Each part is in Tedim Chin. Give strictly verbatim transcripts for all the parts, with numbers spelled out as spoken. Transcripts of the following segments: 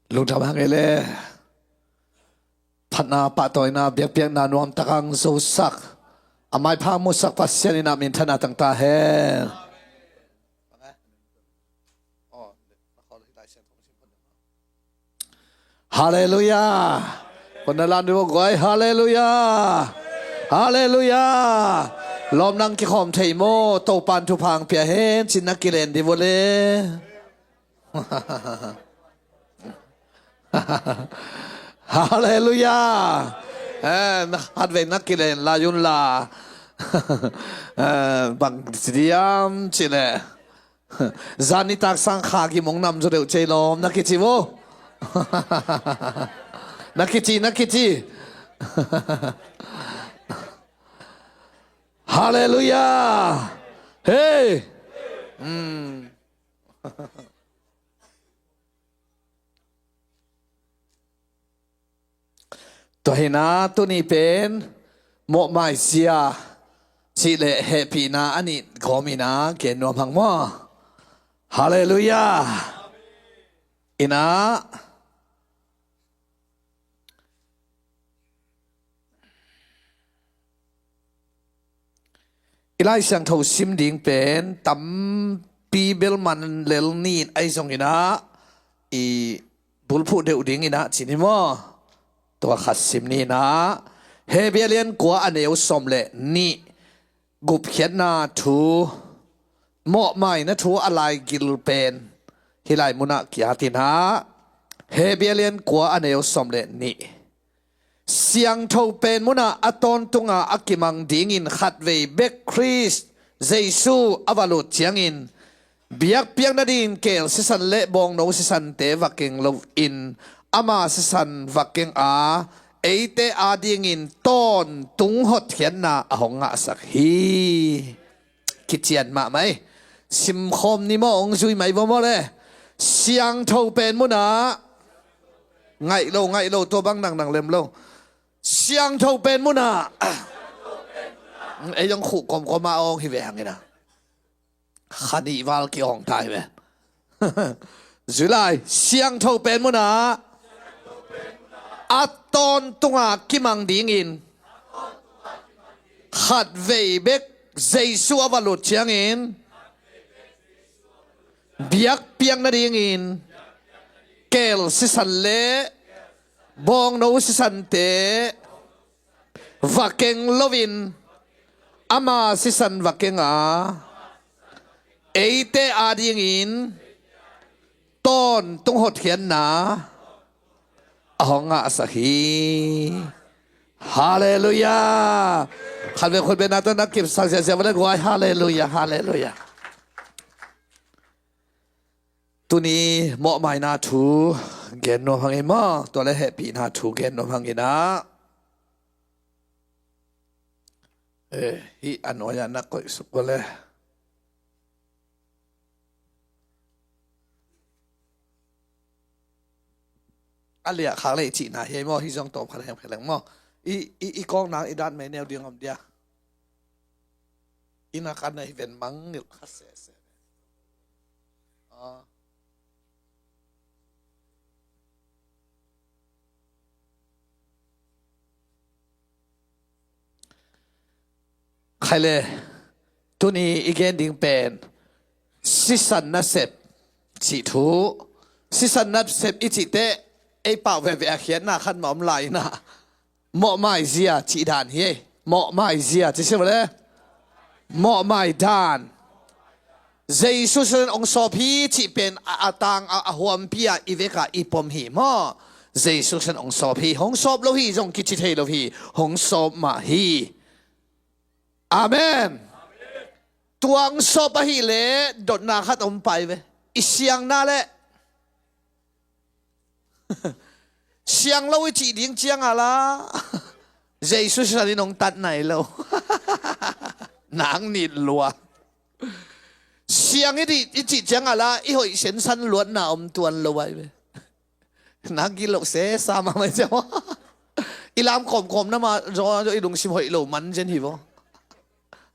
Lungdam hang ei le. Phatna, pahtawina, biakpiakna nuamtak hong zosak, a maipha musak Pasian in a minthanna tang ta hen. Halleluiah. Kong na lan ding guai, halleluiah. Halleluiah. Lawm, nang kikhawm thei maw? Topan thupha hong pia hen ci-in na kilen ding uh le. Halleluiah. Eh, na khatvei na kilen lai un la. Eh, bang ci diam cih leh, zan nitak sang kha gim hong nam zaw deuh cei lawm na kici vo. Na kici, na kici. Halleluiah. Hei. Hmm. Tua hi-in ah tuni pen mawhmai zia cih leh hehpihna a nih kawmin ah gen nuam hang maw. Halleluiah. In ah i Lai Siangtho sim ding pen tampi bel man lel ni in, ahi zongin ah i bulphuh deuh dingin ah ci ni maw. Tua khat sim ni in ah, Hebru alian kua, aneu sawm le nih, gupkhiatna thu, mawhmaina thu a laigil pen hih lai munah ki-at in ah, Hebru alian kua, aneu sawm le nih. Siangtho pen munah a tawntunga a kimang dingin khatvei bek Khrist Jesu a va lut ciangin, biakpiak nadingin keel sisan le bawngno sisante va keng loin ama sisan va keng a, eite adingin tawntung hotkhiatna a hong ngahsak hi. Kician mahmah ei. Simkhawm ni maw, hong zui mai vo maw le. Siangtho pen munah, ngaih lo, ngaih lo, tua bang nangnang lem lo. Siangtho pen munah, ei zong khuh kawmkawm a awng hi ve hang in ah, kha nih val ki-awng ta hi ve. Zui lai, siangtho pen munah a tawntunga kimang dingin khatvei bek Jesu a va lut ciangin, biakpiak nadingin keel sisan le bawngno sisante va keng loin ama sisan va keng a, eite adingin tawntung hotkhiatna a hong ngahsak hi. Halleluiah. Khatvei khutbetna tawh na kipsak ziahziah vo le guai. Halleluiah, halleluiah. Tuni mawhmaina thu gen nuam hang ei maw. Tua le hehpihna thu gen nuam hang in ah, eh, hih a nuai-ah na koih suk vo le. A liah khak leh i cihna hi ei maw, hih zong tawm khat hemkhe leng maw. I, i, i kawkna i dat mei neu ding om dia. I na kan na hi ven mangngilh kha sehseh. Ah. Khai le, tuni i gen ding pen sisan nasep cih thu. Sisan nasep i cih teh ei pau veve a khiatna khat mah om lai in ah, mawhmai zia cih dan hi ei. Mawhmai zia ci si vo le. Mawhmai dan. Jesu sisan hong sawp hi cih pen a, a tang a, a huampi a i vek a i pom hi maw. Jesu sisan hong sawp hi, hong sawp lo hi zong kici thei lo hi, hong sawp mah hi. Amen. Tua hong sawp ahih leh dotna khat om pai ve. I siangna leh siang lo i cih ding ciang a la, Jesu sisan in hong tat nai lo. Nang nit lua. Siang i cih, i cih ciang a la, i hoih sensan luatna om tuan lo ai ve. Nang gilo sesa mahmah ciang. I lam kawmkawm na mah zaw, zaw i lungsim hoih lo man zen hi vo.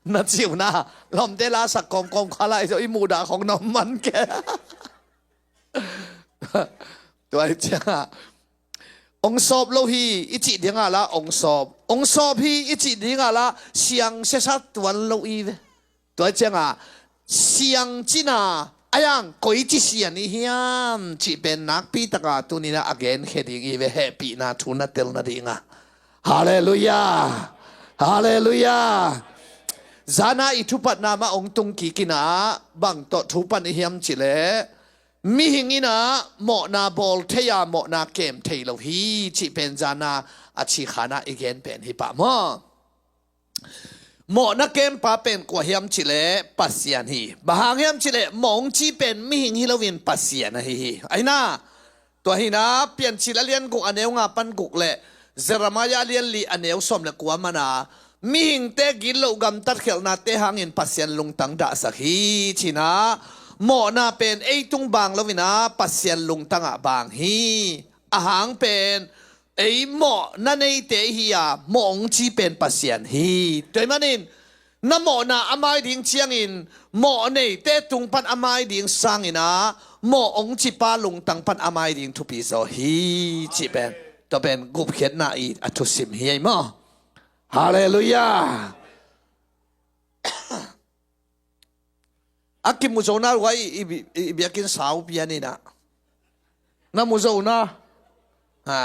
Na ciu na, lawmte la sak kawmkawm kha lai zaw i muhdah khong na om man ke. Tua hi ciangah ong sawp lo hi i cih dingah lah ong sawp, ong sawp hi i cih dingah lah siang siasa tuan lo i ve. Tua hi ciangah siang cina a yang koici sian i hiam cih pen nakpi takah tuninah a genkhia ding i ve, hehpihna thu na tel nadingah. Halleluiah. Halleluiah. Zana i thupatna mah ong tung kikinah bang tawh thupan i hiam cileh, mihing inah mawhna bawl thei a mawhna kem thei lo hi cih pen zana a cikhanah i gen pen hi pah maw? Mawhna kempa pen kua hiam cileh Pasian hi. Bang hang hiam cileh mawh ong ci pen mihing hi loin Pasian ahi hi. Aina, tua hina Piancil a lian guk a neu nga pan guk le Jeremiah a lian li a neu sawm le kua mana mihingte gitloh gamtat khialhnate hangin Pasian lungtang dahsak hi cina. Mawhna pen ei tung bang loina Pasian lungtangah bang hi. A hang pen ei mawhna neite hi a, mawh ong ci pen Pasian hi. Tua hi manin na mawhna a mai ding ciangin mawh neite tung pan a mai ding sangin a, mawh ong cipa lungtang pan a mai ding thupi zaw hi cih pen, tua pen gupkhiatna i a thusim hi ei maw? Halleluiah. A kimu zo na uh a i, i, i biakinn sau pian inah. Na mu zo na. Ha.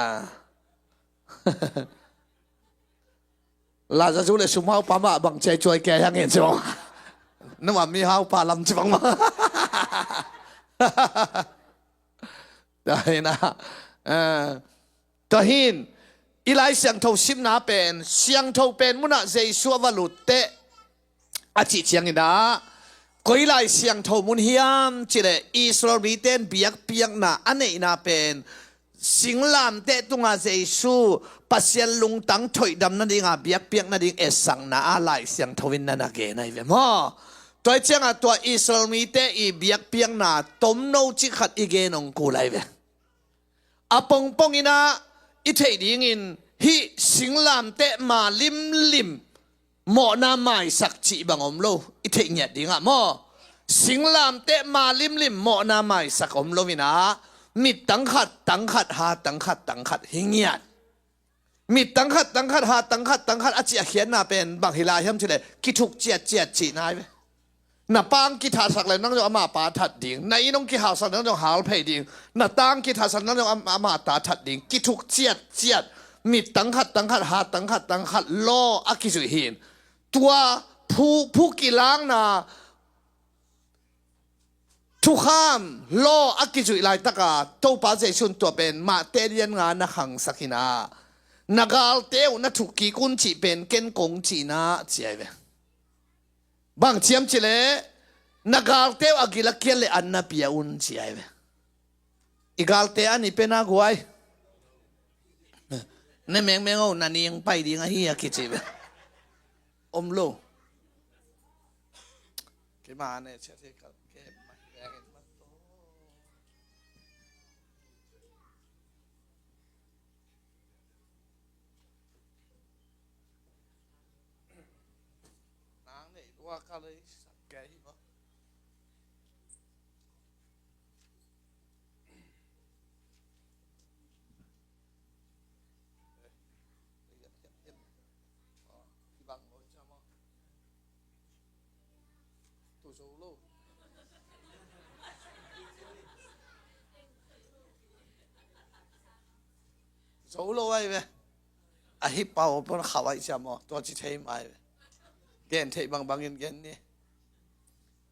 Laza zu le sum haupa mah bang ciai cuai kia hangin zo. Na ma mi haupa lam ci bang mah. Tua hi na. Eh, tua hin i Lai Siangtho simna pen, siangtho pen munah Jesu a va lutteh a cih ciangin ah, koi Lai Siangtho mun hiam cileh Israel mite in biakpiakna a neihna pen singlamteh tunga Jesu Pasian lungtang thoihdam nadinga biakpiak nading etsakna a Lai Siangtho in na na gen ahi ve maw? Tua hi ciangah tua Israel mite i biakpiakna tomno cik khat i gen ong kul ahi ve. A pongpong inah i theih dingin hih singlamteh ma limlim mawhna maisak cih bang om lo, i theih ngiat dingah maw? Singlamteh ma limlim mawhna maisak om lo inah, mit tangkhat tangkhat ha tangkhat tangkhat hi ngiat. Mit tangkhat tangkhat ha tangkhat tangkhat a cih a khiatna pen bang hi lai hiam cileh kithuk ciatciat cihna hi ve. Na pa ong kithahsak le nang zong ama pa that ding, na inn ong kihausak le nang zong hau phei ding, na ta ong kithahsak le nang zong ama ta that ding, kithuk ciatciat, mit tangkhat tangkhat ha tangkhat tangkhat law a kizuih hi in. Tua phu, phu kilangna thukham law a kizuih laitaka Topa Jesu in tua pen Matthai lian nga na khangsak inah, na galte uh na thuk kik un cih pen ken kong cihna ci ahi ve. Bang ci hiam cileh, na galte uh a gil a kial le an na pia un ci ahi ve. I galte an i pia na guai. Ne mengmeng oh, na ning pai ding ahi a kici ve. Om lo. Keima ne cia thei kal ke ma hi ve. Nang nei lua ka lei sak kei hi maw? Tu zo lo. Zo lo ai ve. A hi pau pon khau ai cia maw. Tua ci thei mai ve. Gen thei bangbangin gen ni.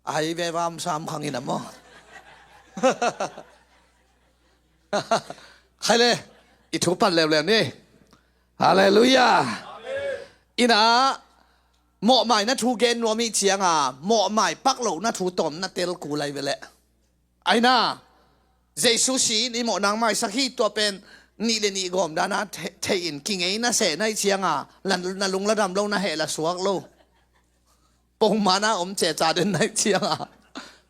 A hai ve vam sam khangin a maw. Khai le. I thu pan leuleu ni. Halleluiah. Inah mawhmai na thu gen nuam i cianga mawhmai pak lohna thu tawm na tel kul ai ve leh. Aina, Jesu si in i mawhnang maisak hi tua pen nih le nih gawm dana the-, theih in kingei na seh na i cianga la, na lung la dam lo na heh la suak lo. Pongmana om ceca den na i cianga.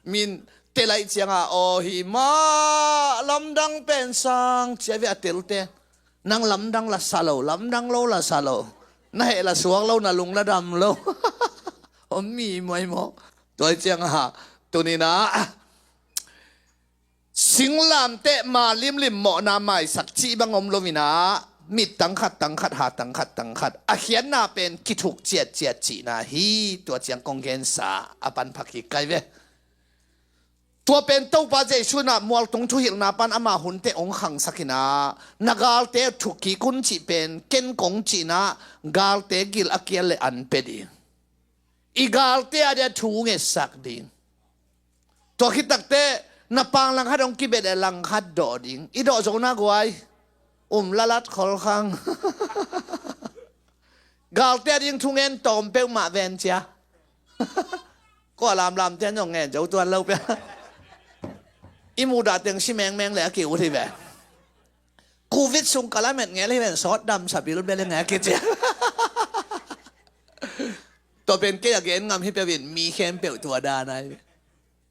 Min tel a i cianga aw hi mah lamdang pen sang cia ve a telte. Nang lamdang la sa lo, lamdang lo la sa lo. Na heh la suak lo, na lung la dam lo. Om mi muai maw. Tua i cianga tuninah. Singlamteh ma limlim mawhna maisak cih bang om lo-in ah, mit tangkhat tangkhat, ha tangkhat tangkhat, a khiatna pen kithuk ciatciat cihna hi. Tua ciang kong gensa a pan pha kik kai ve. Tua pen Topa Jesu in ah mualtung thuhilhna pan ama hun teh hong khangsak-in ah, na galte thuk kik un cih pen ken kong cih-in ah, galte gil a kial leh an pia ding. I galte a dia thu ngetsak ding. Tua khit takteh na pang langkhat hong kibet leh langkhat dawh ding. I dawh zo na guai. Um lalat khol khang. Galte a ding thungen tawm peuhmah ven cia. Kua lamlam ten zong ngen zo tuan lo pia. I mudah teng si mengmeng leh a ki-ut hi ve. Covid sung ka lamet ngel hi ven, sawt dam sa bilbel hi ngel kici. Tua pen kei a gen ngam hi peuh in, mi khempeuh tua dan ai.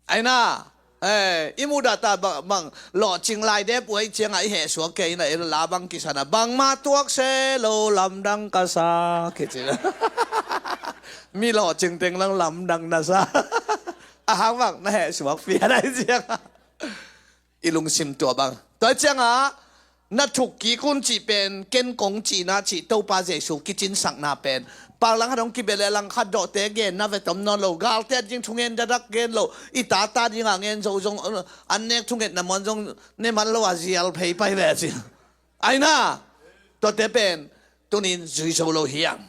Ai na, eh, i mudah ta bang, bang lawhcing lai dep uh ahih ciangah i hehsuak kei na, i la bang kisan a, bangmah tuak se lo lamdang ka sa kici. Mi lawhcing teng lang lamdang na sa. A hang bang na hehsuak pian ahih ciangah. I lungsim tua bang. Tua ciangah, na thuk kik un cih pen ken kong cihna cih Topa Jesu kicinsakna pen. Pang langkhat hong kibet leh langkhat dawhte genna ve tom nawn lo. Galte a ding thungen dadak gen lo. I tata dingah ngen zo zong, an nek thungetna muan zong ne man lo a zial phei pai ve ci. Ai na, tuate pen tuni-in zui zo lo hi hang.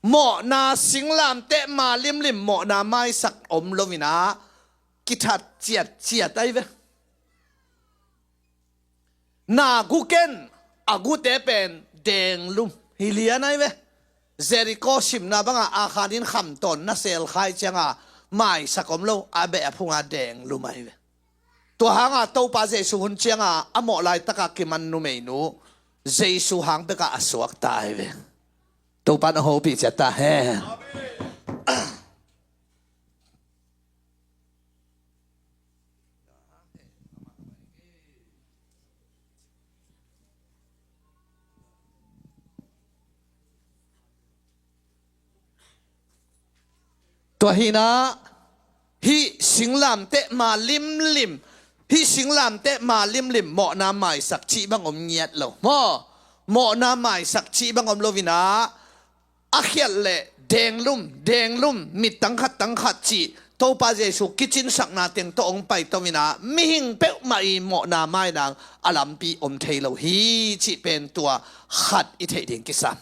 Mawhna singlamteh ma limlim mawhna maisak om lo-in ah, kithat ciatciat ai ve. Na gu ken, a gute pen denglum hi lian ai ve. Jericho simna bangah Akhan in khamtawn na selkhai ciangah maisak om lo, a beh a phungah denglum ai ve. Tua hangah Topa Jesu hun ciangah a mawh laitakah kiman numeinu Jesu hang bekah a suakta ai ve. Topa na hopih ciat ta hen. Tua hi-in ah, hih singlamteh ma limlim, hih singlamteh ma limlim mawhna maisak cih bang om ngiat lo. Maw, mawhna maisak cih bang om lo-in ah, a khialh leh denglum, denglum, mit tangkhat tangkhat cih Topa Jesu kicinsakna teng tawh hong pai tom-in ah, mihing peuhmah i mawhna mai nang a lampi om thei lo hi cih pen tua khat i theih ding kisam.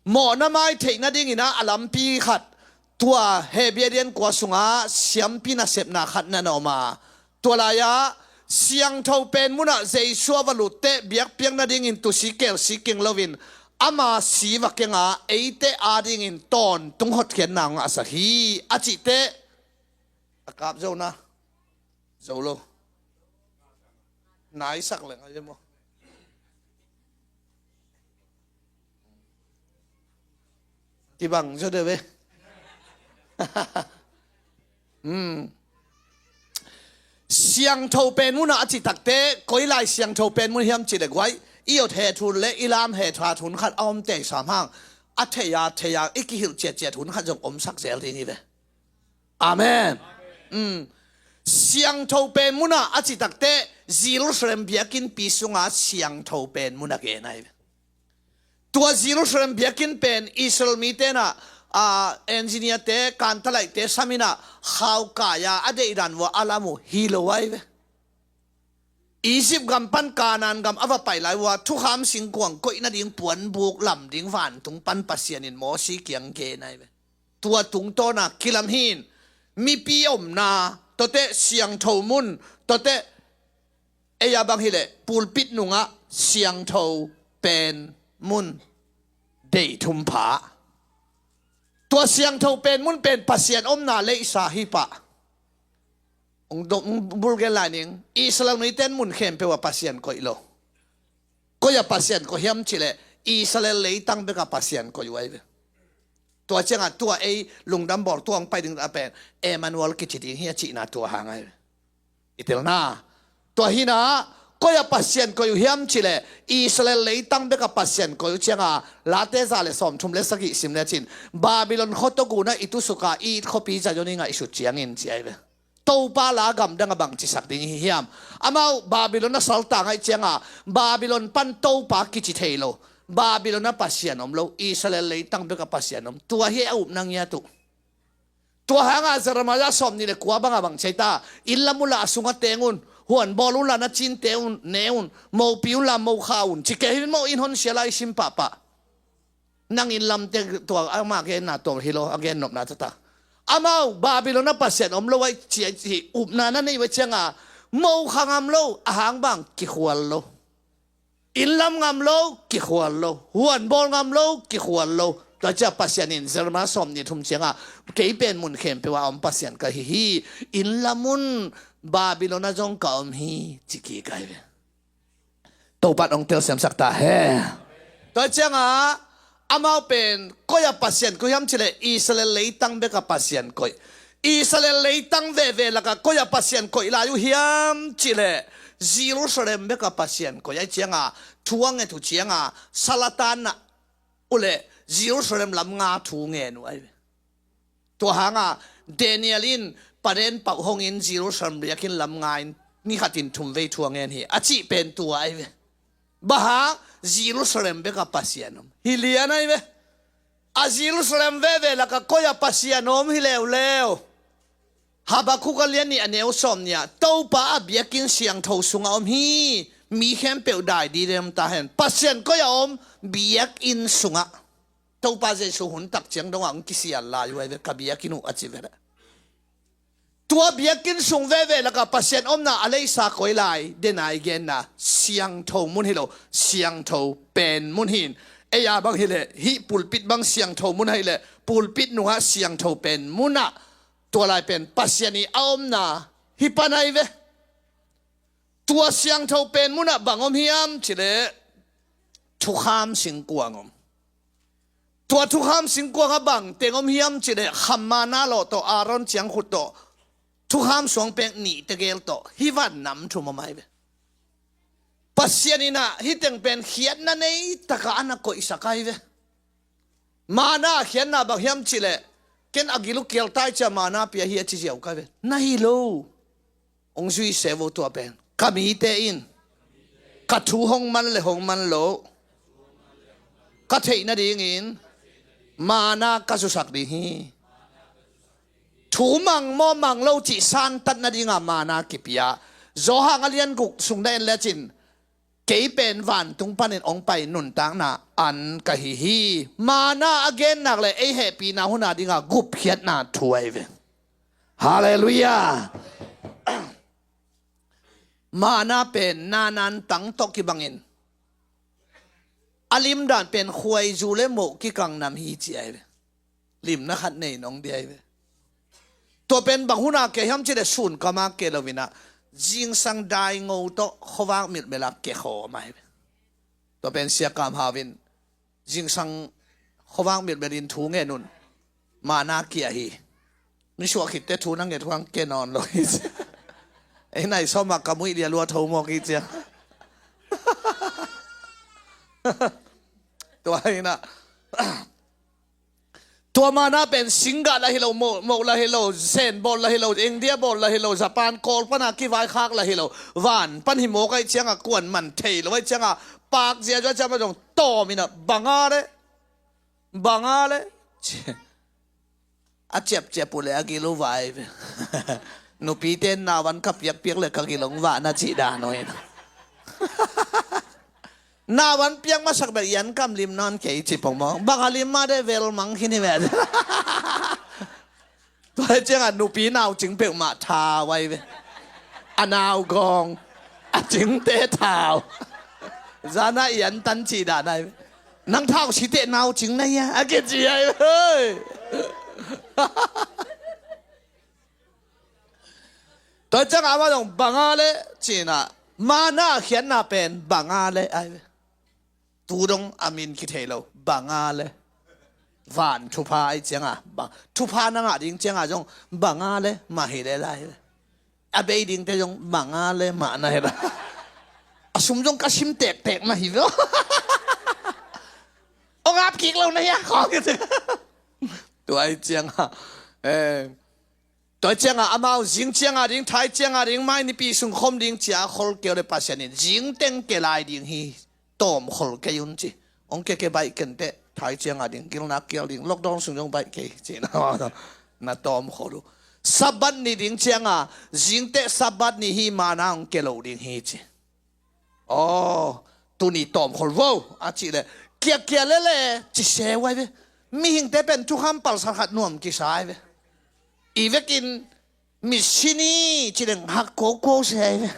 Mawhna mai theih nadingin ah a lampi khat, tua Hebrew lian kua sungah siampi nasepna khat na na om a, tua lai-ah siangtho pen munah Jesu a va lutteh biakpiak nadingin tusi kelsi keng loin, ama si va keng a, eite adingin tawntung hotkhiatna hong ngahsak hi a cihteh, a kap zo na, zo lo. Naisak leng a maw. Kibang zaw deuh ve. Hmm. Siangtho pen munah a cih takteh, koi lai siangtho pen mun hiam cih leh guai, i ot het hun leh i lam het hun khat a om tei sam hang, a thei a thei a i kihilh ciatciat hun khat zong omsak zel ding hi ve. Amen. Mm. Siangtho pen munah a cih takteh, Jerusalem biakinnpi sungah siangtho pen munah gen ahi ve. Tua Jerusalem biakinn pen Israel mite in ah, a, engineer-te, kantalaihte sam in ah khaukai a, a deihdan uh a lam uh hi lo ahi ve. Egypt gam pan Canaan gam a va pai lai uh a, thukham singkuang koih nading puanbuk lam ding vantung pan Pasian in Mosi kiang gen ahi ve. Tua tungtawn ah kilam hi-in, mipi omna, tuate siangtho mun, tuate ei a bang hi leh pulpit nungah siangtho pen mun deih thum pha. Tua siangtho pen mun pen Pasian omna leisa hi pah. Hong dong, hong bul gen lai ning, Israel mite in mun khempeuh ah Pasian koih lo. Koi ah Pasian koih hiam cih leh Israel leitang bekah Pasian koih uh ahi ve. Tua ciangah tua ei lungdam bawl tua hong pai ding a pen Emmanuel kici ding hi a cihna tua hang ahi ve. I telna. Tua hi-in ah, koi ah Pasian koih uh hiam cih leh Israel leitang bekah Pasian koih uh ciangah, Late za leh sawmthum leh sagih sim lecin, Babylon khua tawh gunah i tusuk a, i it khuapi Zion i ngaihsut ciangin ci ahi ve. Topa la gamdang a bang cisak ding hi hiam? Amau Babylon a saltang ahih cianga Babylon pan Topa kici thei lo. Babylon a Pasian om lo, Israel leitang bek a Pasian om. Tua hi a upna ngiat uh. Tua hanga Jeremiah sawmnih le kua banga bang ci ta, inn lam unla a sunga teng un, huan bawl unla na cinte un ne un, mopi unla mokha un, ci kei hi maw, inn honsia lai sim pahpah. Nang inn lamte tua ama genna tua hi lo, a gennopna tata. Amau Babylon a Pasian om lo ahih ci, ci upna na nei uh ahih cianga, mokha ngam lo, a hang bang kikhual lo. Inn lam ngam lo, kikhual lo. Huan bawl ngam lo, kikhual lo. Tua ciang Pasian in Jeremiah sawmnih thum cianga, kei pen mun khempeuh a om Pasian ka hi hi. Inn lam un, Babylon ah zong ka om hi, ci kik ahi ve. Topa in hong telsiamsak ta hen. Tua cianga, amau pen koi a Pasian koih hiam cih leh Israel leitang bek a Pasian koih. Israel leitang veve laka koi a Pasian koih lai uh hiam cih leh Jerusalem bek a Pasian koih. Ahih cianga thu a nget uh cianga salatan na uh leh Jerusalem lam nga thu ngen uh ahi ve. Tua hanga Daniel in paden pauh hongin Jerusalem biakinn lam nga in ni khatin thum vei thu a ngen hi a cih pen tua ahi ve. Bang hang? Jerusalem bek a Pasian om hi lian ahi ve. A Jerusalem veve laka koi a Pasian om hi leuleu. Habakkuk a lian nih a neu sawmnih ah, Topa a biakinn siangtho sunga om hi. Mi khempeuh dai didem ta hen. Pasian koi a om? Biakinn sungah. Topa Jesu hun tak ciang dongah hong kisial lai uh ahi ve, ka biakinn uh a ci ve leh. Tua biakinn sung veve laka Pasian omna a leisa koi lai, dena i genna siangtho mun hi lo, siangtho pen mun hi in. Ei a bang hi leh, hih pulpit bang siangtho mun ahi leh, pulpit nungah siangtho pen munah tua lai pen Pasian i a omna hi pan ahi ve. Tua siangtho pen munah bang om hiam cih leh thukham singkuang om. Tua thukham singkuang ah bang teng om hiam cih leh kham manna lawh tawh, Aaron ciangkhut tawh, thukham suang pek nih tegel tawh, hih van nam thum om ahi ve. Pasian in ah hih teng pen khiatna nei takah a na koihsak ahi ve. Manna khiatna bang hiam cih leh, ken a gil uh kial ta ahih ciang manna pia hi a ci ziau ka hi ve. Na hi lo. Hong zui se vo tua pen. Ka mite in ka thu hong man le hong man lo, ka theih nadingin manna ka zusak ding hi. Thu mang maw mang lo cih santat nadinga manna kipia. Johan a lian guk sung na en lecin, kei pen vantung panin hong pai nuntakna an ka hi hi. Manna a gennak le ei hehpihna hun a dinga gupkhiatna thu ahi ve. Halleluiah. Manna pen nanan tang tawh kibangin, a limdan pen khuaizu le moh kikang nam hi ci ahi ve. Limna khat nei nong dia hi ve. Tua pen bang huna kei hiam cih leh sun kama kei lo inah, zingsang daingo tawh khuavak milhmel a kei khawm ahi ve. Tua pen Sia Kam Hau in zingsang khuavak milhmel in thu ngen un, manna kia hi. Misuah khitte thu na nget huang kei nawn lo hi ci. Ei nai sawmah ka muih lia lua tho mawk hi cia. Tua inah tua manna pen singgah la hi lo, moh, moh la hi lo, sen bawl la hi lo, India bawl la hi lo, Japan kawl pana kivaikhak la hi lo, van pan hi mawk ahih cianga kuan man thei lo ahih cianga, pak ziazua ciama zong tawm inah banga le, banga le, a ciapciap uh le a gil uh vai ve. Nupite in nauan ka piakpiak le ka gil hong vah na cih dan uh inah. Nauan piak masak bek ian kam lim nawn kei ci pong maw. Bang a lim mah de vel mang khin hi ve. Tua hi ciangah nupi nau cing peuhmah thau ahi ve. A nau gawng, a cingte thau. Zana ian tan cih dan ahi ve. Nang thau siteh nau cing na hia a kici ahi ve. Tua ciangah amah zong banga le cinah, manna khiatna pen banga le ahi ve. Tu dong a min kithei lo, banga le. Van thupha ahi cianga, thupha na ngah ding cianga zong banga le mah hi le lai hi le. A bei dingte zong banga le mah na hi le. A sum zong ka sim tektek na hi ve. Ong ap kik lo na hia khawng hi. Tua ahi cianga, eh, Tua ciangah amau zing ciangah ding, thai ciangah ding, mai nipi sung khom ding ci-a khol kei uh leh Pasian in zing teng ke lai ding hi, tawmkhol kei un ci. Hong ke ke baih kenteh, thai ciangah ding, gilna kial ding, lockdown sung zong baih kei ci. Na tawmkhol uh. Sabbath ni ding ciangah zingteh Sabbath ni hi, mana hong ke lo ding hi ci. Aw, tuni tawmkhol vo a cih leh kiakia lele ci se uh ai ve. Mihingte pen thukham palsat khat nuam kisa ai ve. I vekin misi ni ci leng hak kuakuau se ai ve.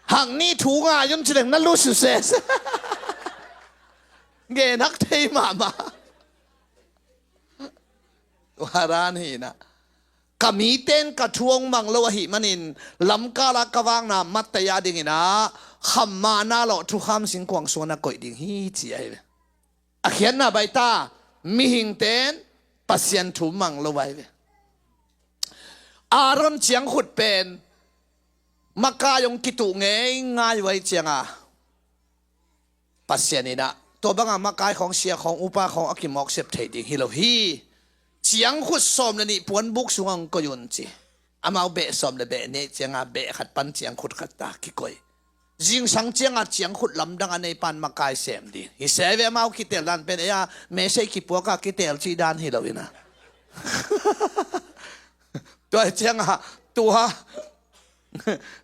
Hak ni thu ngai un ci leng na lusu sese. Ngen hak thei mahmah. Tua dan hi na. Ka mite in ka thu hong mang lo ahih manin lamkala ka vakna mattaya dingin ah khammahna lawh thukham singkuang sungah na koih ding hi ci ahi ve. A khiatna baih ta, mihingte in Pasian thu mang lo ahi ve. Aaron ciangkhut pen makai hong kituh ngeingai uh ahi cianga Pasian in ah tua banga makai khawng, sia khawng, upa khawng a kimawk sep thei ding hi lo hi. Ciangkhut sawm le nih puanbuk sungah hong koih un ci. Amau beh sawm le beh nih cianga beh khat pan ciangkhut khat ta kikoih. Zingsang cianga ciangkhut lamdang a nei pan makai sem ding hi se ve. Amau kitel dan pen ei a mesei kipuaka kitel cih dan hi lo in ah. Tua cianga tua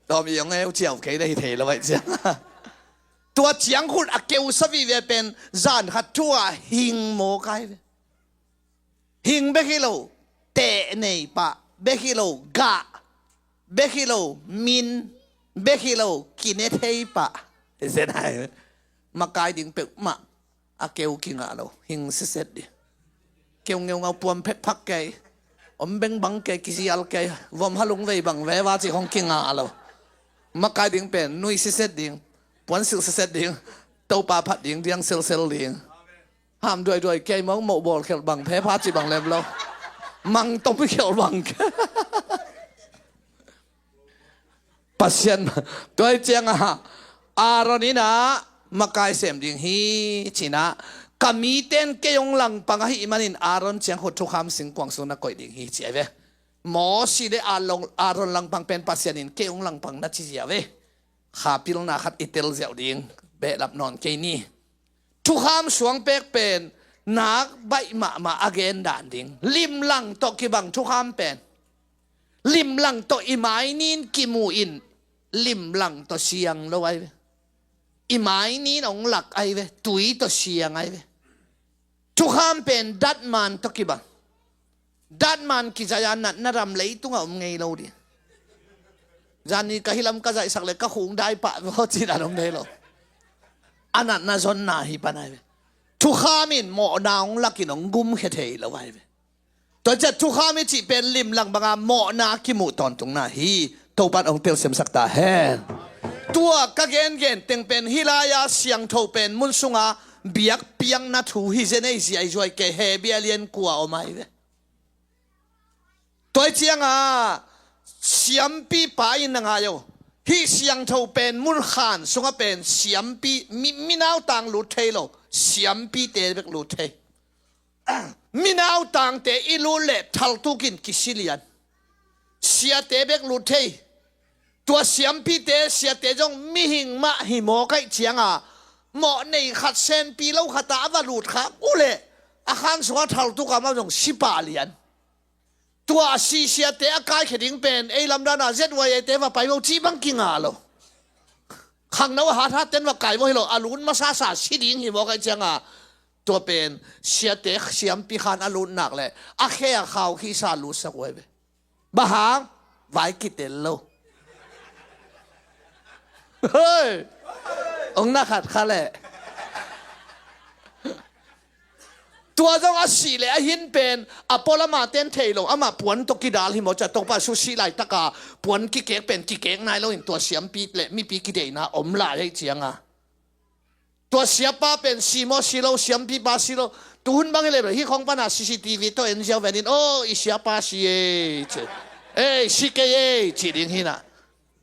tawm i hong eu ciau kei na hi thei lo ahi cianga. Tua ciangkhut a keusa vive pen zan khat thu-a hing mawk ahi ve. Hing bek hi lo, teh nei pah bek hi lo, gah bek hi lo, min bek hi lo, kine thei pah. Zen ai makai ding peuhmah a keu kingah lo, hing siset ding. Keu ngeungau puam phekphak kei, om bengbang kei, kizial kei, vom halung vei bang veva cih hong kingah lo. Makai ding pen nui siset ding, puansilh siset ding, Topa phat ding, diang selsel ding. Ham duaiduai kei mong moh bawl khelh bang phepha cih bang lem lo. Mang tom khelh bang. Pasian tua hi ciangah Aaron in ah makai sem ding hi ci-in ah, ka mite in kei hong langpang ahih manin Aaron ciangkhut thukham singkuang sung na koih ding hi ci ahi ve. Mosi le Aaron, Aaron langpang pen Pasian in kei hong langpang na ci ziau ve. Kha pilna khat i tel ziau ding, behlap nawn kei ni. Thukham suang pek pen nak baih mahmah a gen dan ding. Limlang tawh kibang thukham pen. Limlang tawh i mai nin kimu in, limlang tawh siang lo ahi ve. I mai nin hong lak ahi ve, tui tawh siang ahi ve. Thukham pen datman tawh kibang. Datman kizaih a natna ram leitungah om ngei lo ding. Zani ka hilam ka zaihsak le ka khung dai pah vaw cih dan om ngei lo. A natna zonna hi pan ahi ve. Thukham in mawhna hong lakin hong gumkhia thei lo ahi ve. Tua ciah thukham i cih pen limlang banga mawhna kimuh tawntungna hi. Topan hong telsiamsak ta hen. Tua ka gengen teng pen hih lai-a siangtho pen mun sunga biakpiakna thu hi zen ei ziaizuai kei Hebru lian kua om ahi ve. Tua hi cianga siampipa in na ngai aw. Hih siangtho pen mun khan sungah pen siampi mi, minautang lut thei lo, siampite bek lut thei. Minautangte i lut leh thaltukin kisilian. Siate bek lut thei. Tua siampite, siate zong mihing mah hi mawk aih cianga mawh nei khat senpi lo khatah a va lut khak uh leh a khan sungah thaltuk a mah zong si pah lian. Tua a si siate a kaikhia ding pen ei lamdana Z Y A te va pai maw cih bang kingah lo. Khangno a hathat ten va kai maw hi lo, a lut masasa si ding hi mawk aih cianga tua pen siate siampi khan a lut nak leh a khe a khau khisa lutsak uh ahi ve. Bang hang? Vai kitel lo. Hoi! Ong na khat kha leh. Tua zong a sih leh a hin pen a pualam a ten thei lo, amah puan tawh kidal hi maw cia, Topa su sih laitaka puan kikek pen kikek nai lo in tua siampi leh mipi kideihna om lai aih cianga. Tua siapa pen si maw si lo, siampipa si lo. Tuhun bang hi leh hih khong pana C C T V tawh en ziau venin, aw, i siapa si ei ci. Ei, si kei ei ci ding hi na.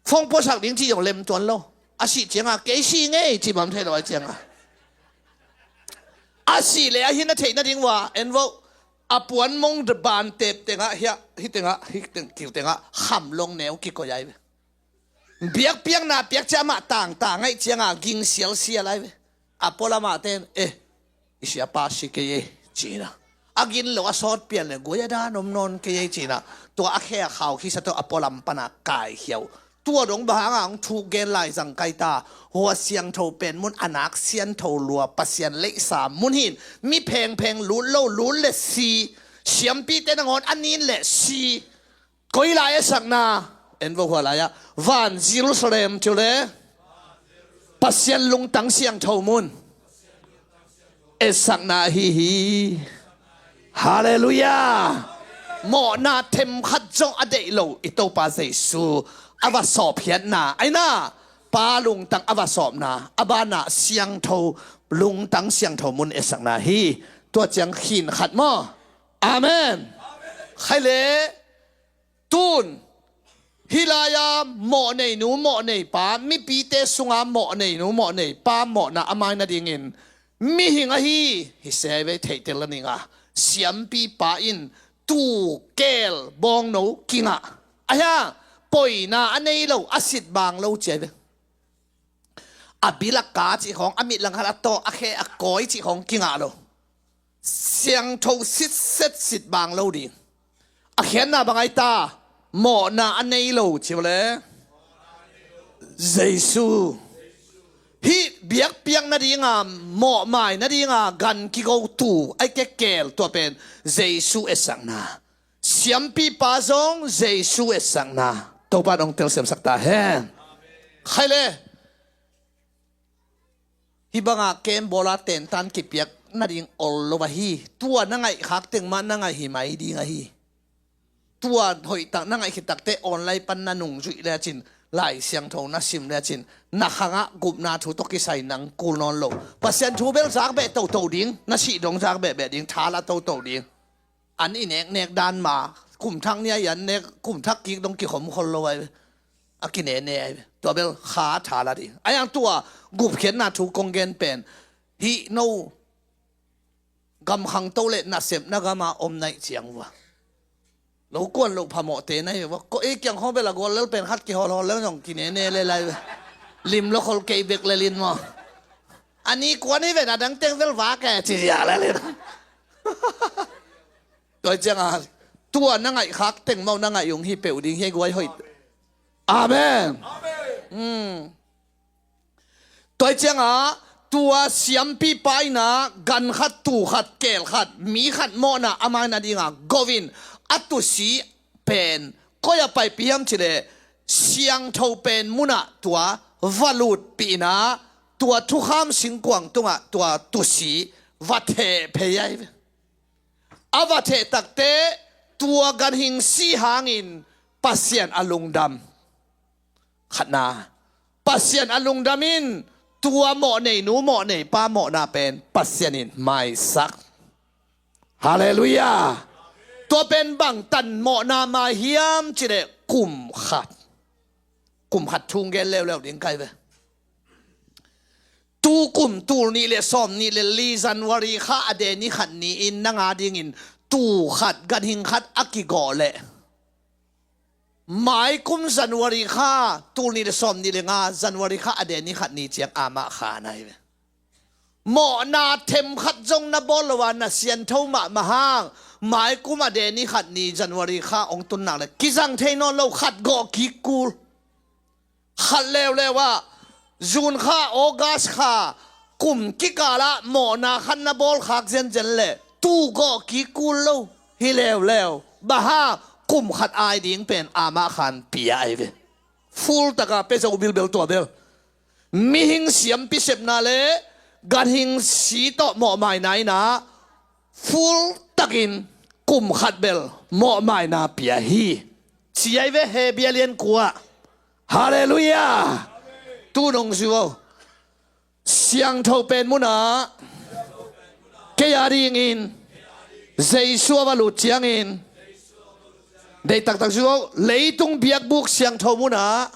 Phone puasak ding ci zong lem tuan lo. A sih cianga kei si ngei ci bang thei lo aih cianga. A sih leh a hin a theih nading uh a en vo. A puan mong ban tep tengah hiah, hi tengah, hi teng, kiu tengah, kham long neu kikoi ai ve. Biakpiakna piak ciah amah tangtang ngaih cianga ging sialsial ai ve. A pualam ah ten, eh, i siapa si kei ei, cina. A gin lo a sawt pian le guai a dan om nawn kei ei, cina. Tua a khe a khau khisa tawh a pualam pana kai khiau. Tua dong bang hanga hong thuk gen lai zang kai ta. Hua siangtho pen mun a nak siangtho lua Pasian leihsa mun hin. Mi phengpheng lut lo lut le si. Siampite nangawn a nin le si. Koi lai esakna. En vo hua lai-ah. Van Jerusalem ciu le. Pasian lungtang siangtho mun. Esakna ahi hi. Halleluiah. Mawhna themkhat zong a deih lo i Topa Jesu a va sawpkhiatna aina, Pa lungtang a va sawpna a banah siangtho, lungtang siangtho mun esakna hi. Tua ciang khin khat maw? Amen. Khai le. Tun hih lai-a mawhneinu mawhneipa, mipite sunga mawhneinu mawhneipa mawhna a mai nadingin mihing ahi hi se ve, theihtel la ninga. Siampipa in tuu keel bawngno kingah, ahi a, poina a nei lo, a sit bang lo ci ai ve. A bil a ka cih khawng, a mit langkhat a tawh, a khe a kawi cih khawng kingah lo. Siangtho sitset sit bang lo ding. A khiatna bang ai ta, mawhna a nei lo ci le. Jesu. Hih biakpiak nadinga, mawhmai nadinga gan kigo tuu ai kekeel tua pen Jesu esakna. Siampipa zong Jesu esakna. Topa nong telsiamsak ta hen. Khai le. Hih banga kem bawla tentan kipiak nading ol lo ahi. Tua na ngaihkhak teng mah na ngaih hi mai ding ahi. Tua hoihtak na ngaih khit takte online pan na nungzuih lecin, Lai Siangtho na sim lecin, na khangah gupna thu tawh kisai nang kul nawn lo. Pasian thu bel zak beh toto ding, na sih dong zak behbeh ding, tha la toto ding. An i neknek dan ma, kum thak ni a i an nek, kum thak kik dong kikhom khol lo ai ve. A kinene ai ve. Tua bel kha tha la ding. A yang tua gupkhiatna thu kong gen pen. Hih no gam khangto le nasepna gama om naih ciang uh a, lo kuan lo phamawhte na hi uh a, ko ei kiang khawng bel a gual lel pen khat kihawlhawl lel zong kinene lel ai ve. Lim lo khol kei bek lel in maw? A ni kuan hi ve, na dang teng bel vak e ci ziah lel in. Tua cianga tua na ngaihkhak teng mawh na ngaih ung hi peuh ding hi guai hoih. Amen. Tua cianga tua siampipa ina gan khat, tuu khat, keel khat, mi khat mawhna a mai nadinga govin a tusi pen koi a paipih hiam cileh, siangtho pen munah tua va lutpih ina, tua thukham singkuang tungah tua tusi va theh phei ai ve. A va theh takte tua ganhing si hangin Pasian a lungdam. Khatna, Pasian a lungdam in tua mawhneinu mawhneipa mawhna pen Pasian in maisak. Halleluiah. Tua pen bangtan mawhna mai hiam cileh kum khat. Kum khat thu gen leuleu ding kai ve. Tukum tul nih le sawm nih le li January kha a de ni khat ni-in nanga dingin tuu khat ganhing khat a kigawh leh, maikum January kha, tul nih le sawm nih le nga January kha a de ni khat ni ciang amah kha na hi ve. Mawhna themkhat zong na bawl lo a na siantho mahmah hang, maikum a de ni khat ni January kha hong tun nak le kizang thei nawn lo, khat gawh kik kul. Khat leuleu ah June kha, August kha, kum kikalah mawhna khat na bawlkhak zenzen leh tuu gawh kik kul lo hi leuleu. Bang hang, kum khat ai ding pen amah khan pia ai ve. Full taka pia zo bilbel tua bel. Mihing siampi sepna le ganhing si tawh mawhmaina ina full takin kum khat bel mawhmaina pia hi. Ci ai ve Hebru lian kua. Halleluiah. Tu nong zui vo. Siangtho pen munah kei a dingin Jesu a va lut ciangin, deih taktak zui vo. Leitung biakbuk siangtho munah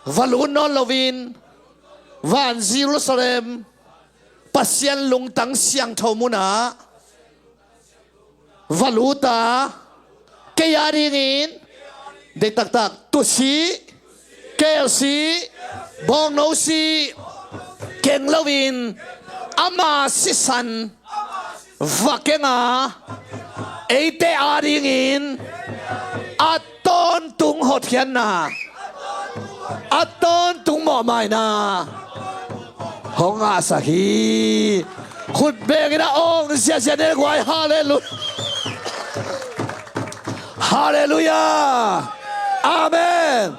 va lut nawn loin, van Jerusalem, Pasian lungtang siangtho munah va lut a, kei a dingin deih taktak, tusih, kelsih, bawngno sih keng loin ama sisan va keng a, eite a dingin a tawntung hotkhiatna, a tawntung mawhmaina hong ngahsak hi. Khut bengin a awng ziazia ne guai. Halleluia. Halleluia. Amen.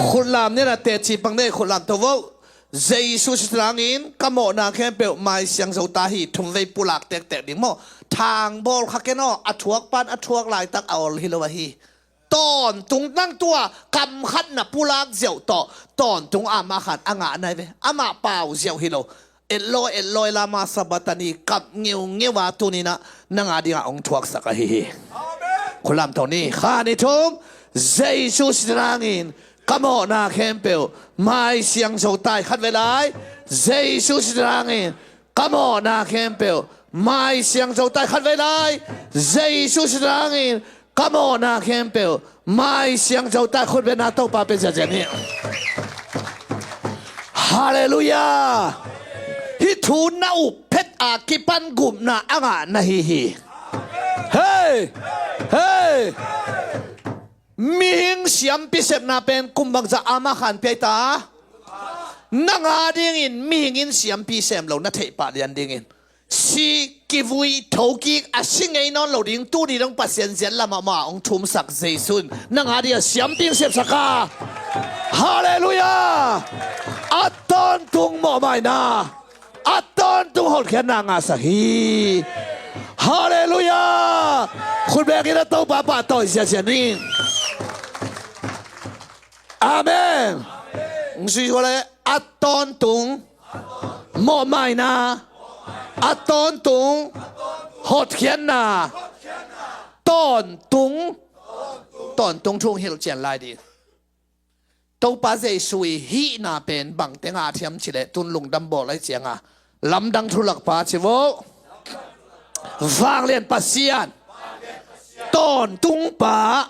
Khutlam nena teci pang nei, khutlam to vo. Jesu sitrangin ka mawhna khempeuh Mai Siangtho ta hi. Thumvei pulak tektek ding maw? Thangbawl kha ken aw, a thuak pan a thuak laitak a ol hi lo ahi. Tawntung, nang tua kam khat na pulak ziau tawh tawntung amah khan a ngah nai ve. Amah pau ziau hi lo. Eloi, Eloi, lama sabachthani, kap ngeungeu a tuninah nang a dingah hong thuaksak ahi hi. Khutlam to ni. Kha ni thum. Jesu sitrangin ka mawhna khempeuh Mai Siangtho ta hi. Khat vei lai. Jesu sitrangin ka mawhna khempeuh Mai Siangtho ta hi. Khat vei lai. Jesu sitrangin ka mawhna khempeuh Mai Siangtho ta hi. Khut bengin a Topa pe ziazia ni. Halleluia. Hih thu na up phet a kipan gupna a ngah na hi hi. Hei! Hei! Mihing siampi sepna pen kum bangzah amah khan pia hi ta? Nang a dingin mihing in siampi sem lo na theih pah lian dingin, si kivui thokik a si ngei nawn lo ding, tuni dong Pasian ziat lamah mah hong thumsak Jesu in nang a dingah siampi hong sepsak a. Halleluia. A tawntung mawhmaina, a tawntung hotkhiatna ngahsak hi. Halleluia. Khut bengin a Topa pahtawi ziazia ni. Amen. Hong sui hua le, a tawntung mawhmaina, a tawntung hotkhiatna, tawntung, tawntung thu hong hilh cian lai ding. Topa Jesu i hihna pen bangte ngah thiam cileh tun lungdam bawl lai cianga, lamdang thu lakpa ci vo. Vanglian Pasian, tawntung pa.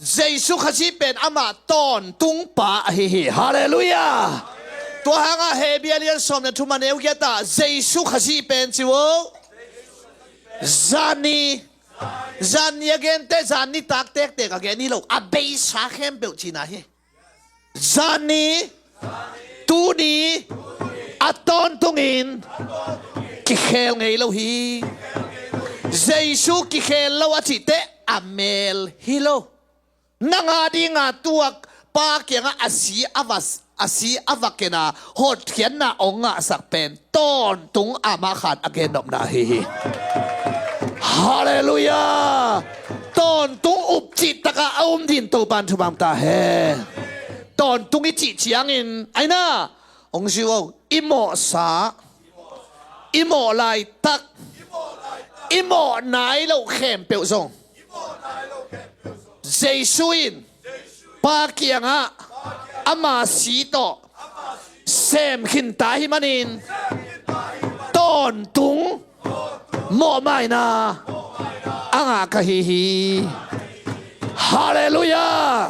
Jesu Khazih pen amah tawntung pa ahi hi. Halleluia. Tua hangah Hebrew lian sawm le thum a neu giat ah Jesu Khazih pen ci vo. Zani, zani a gente, zani taktektek a gen hi lo, a beisa khempeuh cina hi. Zani, tuni, a tawntungin kikhel ngei lo hi. Jesu kikhel lo a cihteh a mel hi lo. Nang a dinga tuak pa kiangah a si a va, a si a va kena hotkhiatna hong ngahsak pen tawntung amah khan a gennopna ahi hi. Halleluia. Tawntung upcih takah a um din Topan thupha ta hen. Tawntung i cih ciangin aina hong zui o, i mawhsa, i mawh laitak, i mawh nai loh khempeuh zong Jesu in pa kiangah ama si tawh sem khinta hi manin tawntung mawhmaina a ngah ka hi hi. Halleluia.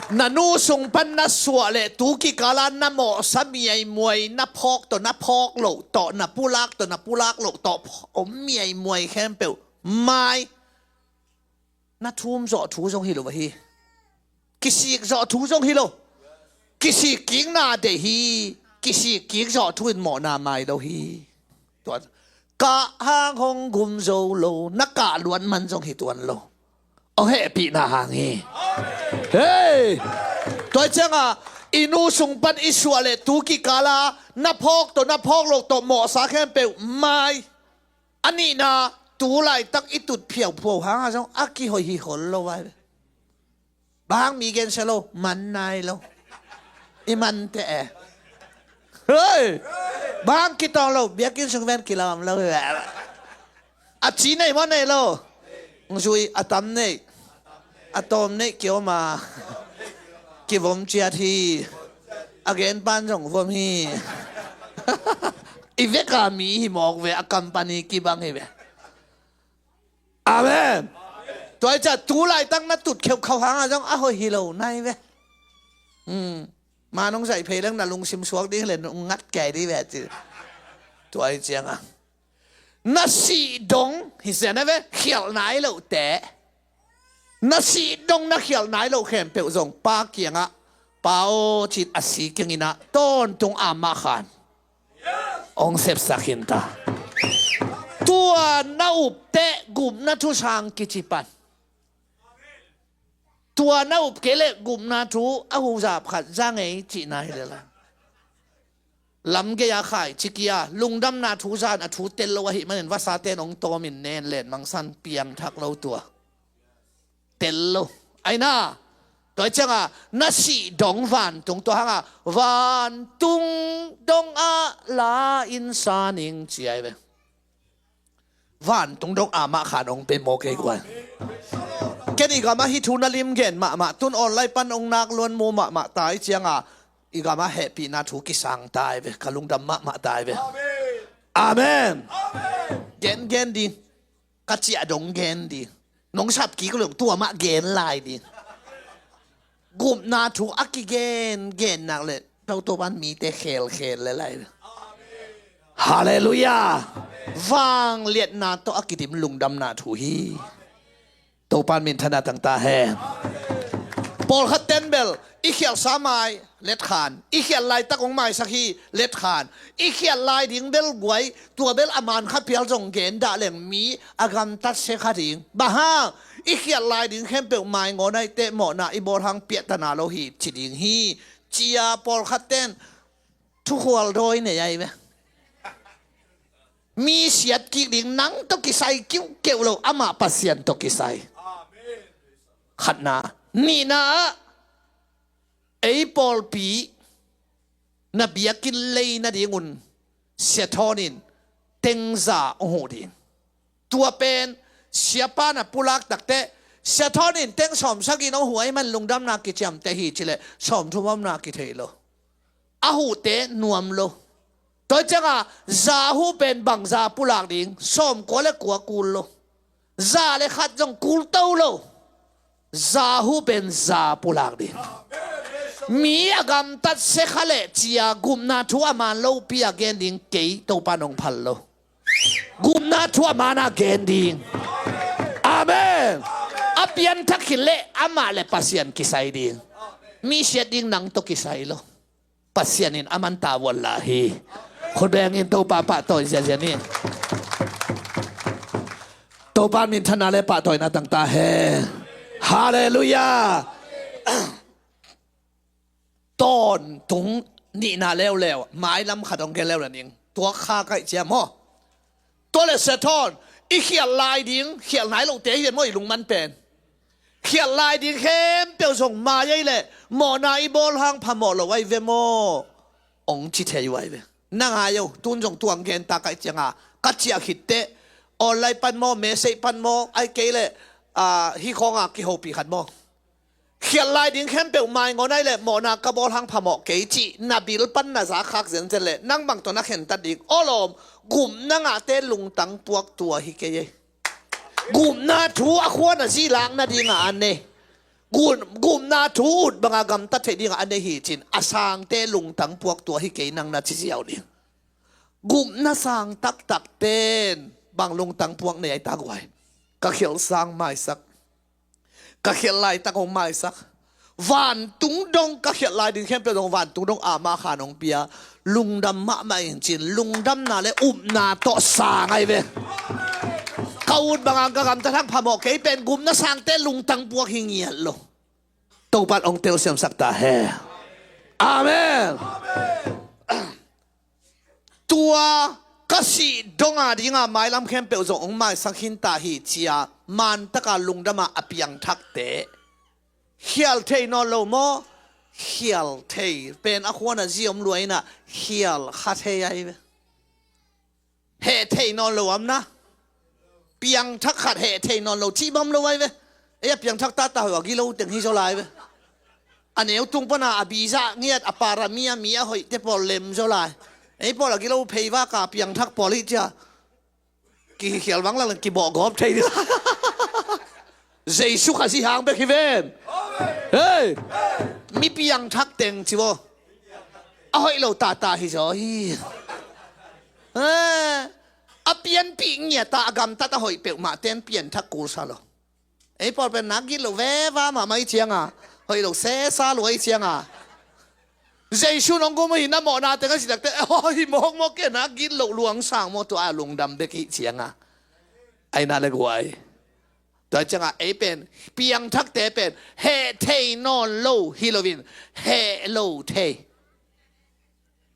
Na nu sung pan na suah le tu kikala na mawhsa miaimuai, na phawk tawh na phawk loh tawh, na pulak tawh na pulak loh tawh om miaimuai khempeuh mai na thum zawh thu zong hi lo ahi. Kisik zawh thu zong hi lo. Kisik kikna deih hi. Kisik kik zawh thu in mawhna mai lo hi. Tua kah hang hong gum zo lo, na kah luat man zong hi tuan lo. Hong hehpihna hang hi. Hei! Tua ciangah i nu sung pan i suah le tu kikala na phawk tawh na phawk loh tawh mawhsa khempeuh mai. A nihna, tu laitak i tut phiauphuau hanga zong a kihoih hi khol lo vai. Bang hang mi gensia lo, man nai lo. I man teh e. Hei! Bang hang kitawng lo, biakinn sung ven kilawm lo hi ve. A ci nei maw nei lo? Zui a tam nei. A tawm nei kiom a. Kivom ciat hi. A gen pan zong vom hi. I veka mi hi mawk ve, a company kibang hi ve. Amen. Tua hi ciah tu laitak na tut kheukhau hangah zong a hoih hi lo nai ve. Hmm. Ma nong zaih phei leng na lungsim suak ding le nong ngat kei dih ve ci. Tua hi ciangah na sih dong hi sia na ve, khialh nai loh te. Na sih dong na khialh nai loh khempeuh zong Pa kiangah, Pa aw, cin a si kiangin ah tawntung amah khan hong sepsak hi ta. Tua na up teh gupna thu sang kici pan. Tua na up kei leh gupna thu a huzap khat za ngei cihna hi lel a. Lam gei-a khaici kia lungdamna thu zan a thu tel lo ahih manin vasate'n hong tawmin nen len mangsan piangthak lo tua. Tel lo. Aina. Tua hi ciangah na sih dong vantung tua hangah vantung dongah la in sa ning ci ahi ve. Vantung dong amah khan hong pe maw kei guai. Ken i gamah hih thu na lim gen mahmah, tun online pan hong nak luan mu mahmah ta hi ciangah i gamah hehpihna thu kisang ta hi ve, ka lungdam mahmah ta hi ve. Amen. Gen gen ding. Ka ciah dong gen ding. Nong sap kik lo tua mah gen lai ding. Gupna thu a kigen gen nak le Topa in mite khelkhel le lai. Halleluiah. Vangliatna tawh a kidim lungdamna thu hi. Topa in minthanna tang ta hen. Pawlkhat ten bel i khialhsa mai letkhan, i khialh laitak hong maisak hi letkhan, i khialh lai ding bel guai, tua bel a man kha phial zong gen dah leng mi a gamtat sia kha ding. Bang hang, i khialh lai ding khempeuh maingawn ahi teh mawhna i bawl hang piahtana lo hi ci ding hi. Cia pawlkhat ten thukhual dawi nei ahi ve. Mi siat kik ding nang tawh kisai kiuhkeuh lo, amah Pasian tawh kisai. Khatna. Nihna ah ei pawlpi na biakinn lei nadingun Sia Thawn in teng za hong huh ding. Tua pen siapa na pulak takteh Sia Thawn in teng sawmsagih hong huh ahih man lungdamna kiciamteh hi cileh sawmthum omna kithei lo. A huhte nuam lo. Tua ciangah za huh pen bang za pulak ding, sawmkua le kua kul lo. Za le khat zong kul to lo. Za huh pen za pulak ding. Mi a gamtat sia kha leh cia gupna thu a man lopi a gen ding kei Topa nong phal lo. Gupna thu a man a gen ding. Amen. A pianthak khin leh amah le Pasian kisai ding. Mi siat ding nang tawh kisai lo. Pasian in a man tavuan la hi. Khutbeng in Topa pahtawi ziazia ni. Topa minthanna le pahtawina tang ta hen. Halleluiah. Tawntung nihna leuleu, mailam khat hong gen leuleu ning. Tua kha kaih cia maw. Tua le Sia Thawn, i khialh lai ding, khialh nai lote hi ve maw i lungman pen. Khialh lai ding khempeuh zong mai ahi leh mawhna i bawl hang phamawh lo ahi ve maw. Hong ci thei uh ahi ve. Na ngai uh, tun zong tuang gen ta kaih cianga ka ciah khit teh online pan maw, message pan maw, ahi kei leh, ah, hih khawnga kihopih khat maw. Khialh lai ding khempeuh maingawn ahi leh mawhna ka bawl hang phamawh kei cih na bil pan na za khak zenzen leh nang bang tawh na khentat ding. Aw lawm, gupna ngahte lungtang puak tua hi kei ei. Gupna thu a khua na zilak nadingah a nei. Gup, gupna thu ut banga gamtat theih dingah a nei hi cin a sangte lungtang puak tua hi kei nang na ci ziau ding. Gupna sang taktak ten bang lungtang puak nei ahi ta guai. Ka khialh sang maisak. Ka khialh laitak hong maisak. Vantung dong ka khialh lai ding khempeuh dong vantung dong ama khan hong pia. Lungdam mahmah in cin lungdamna le upna tawh sang ahi ve. Ka ut banga ka gamtat hang phamawh kei pen gupna sangte lungtang puak hi ngiat lo. Topan hong telsiamsak ta he. Amen. Tua ka sih donga dinga mailam khempeuh zong hong maisak khin ta hi cia mantaka lungdama a piangthakte. Khial thei nawn lo maw? Khial thei pen a khuana zi om luaina khial kha thei ahi ve. Heh thei nawn lo amna. Piangthak khat heh thei nawn lo cih bam lo ahi ve. Ei a piangthak tata hoih a gilo teng hi zaw lai ve. A neu tung pana a biza ngiat a parami a mi a hoihte pawl lem zaw lai. Ei pawl a gilo phei vak a piangthak pawl hi cia. Kikhial vang lang kibawh gawp thei ding. Jesu Khazih hang bek hi ven. Hei, mi piangthak teng ci vaw. A hoih lo tata hi zaw hi. Eh, a pianpih ngiat a, a gamtat a hoih peuhmah ten pianthak kul sa lo. Ei pawl pen nak gilo veva mahmah i cianga, hoih lo sesa lua i cianga, Jesu nong gum hi na mawhna teng a citakte, oh, hi mawkmawk ke, nak gilo luang sang maw, tua a lungdam bek i cianga. Ai na le guai. Tua cianga ei pen piangthakte pen heh thei nawn lo hi loin, heh lo thei.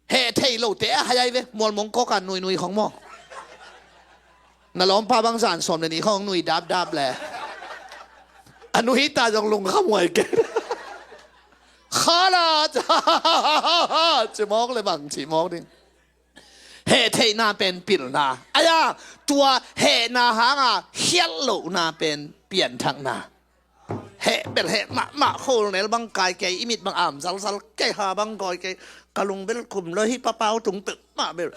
Heh thei lote a hai ai ve, mualmong kawka nuinui khong maw. Na lawmpa bang zan sawm le nih khong nui dapdap le. A nu hita zong lungkham huai ke. Khala, ci mawk le bang ci mawk ding. Heh theihna pen pilna. Aia, tua hehna hanga khialh lohna pen pianthakna. Heh bel heh mahmah, khol nel bang kai kei, i mit bang am zalzal kei, ha bang goi kei, ka lung bel kum lo hi, papau tung peuhmah bel.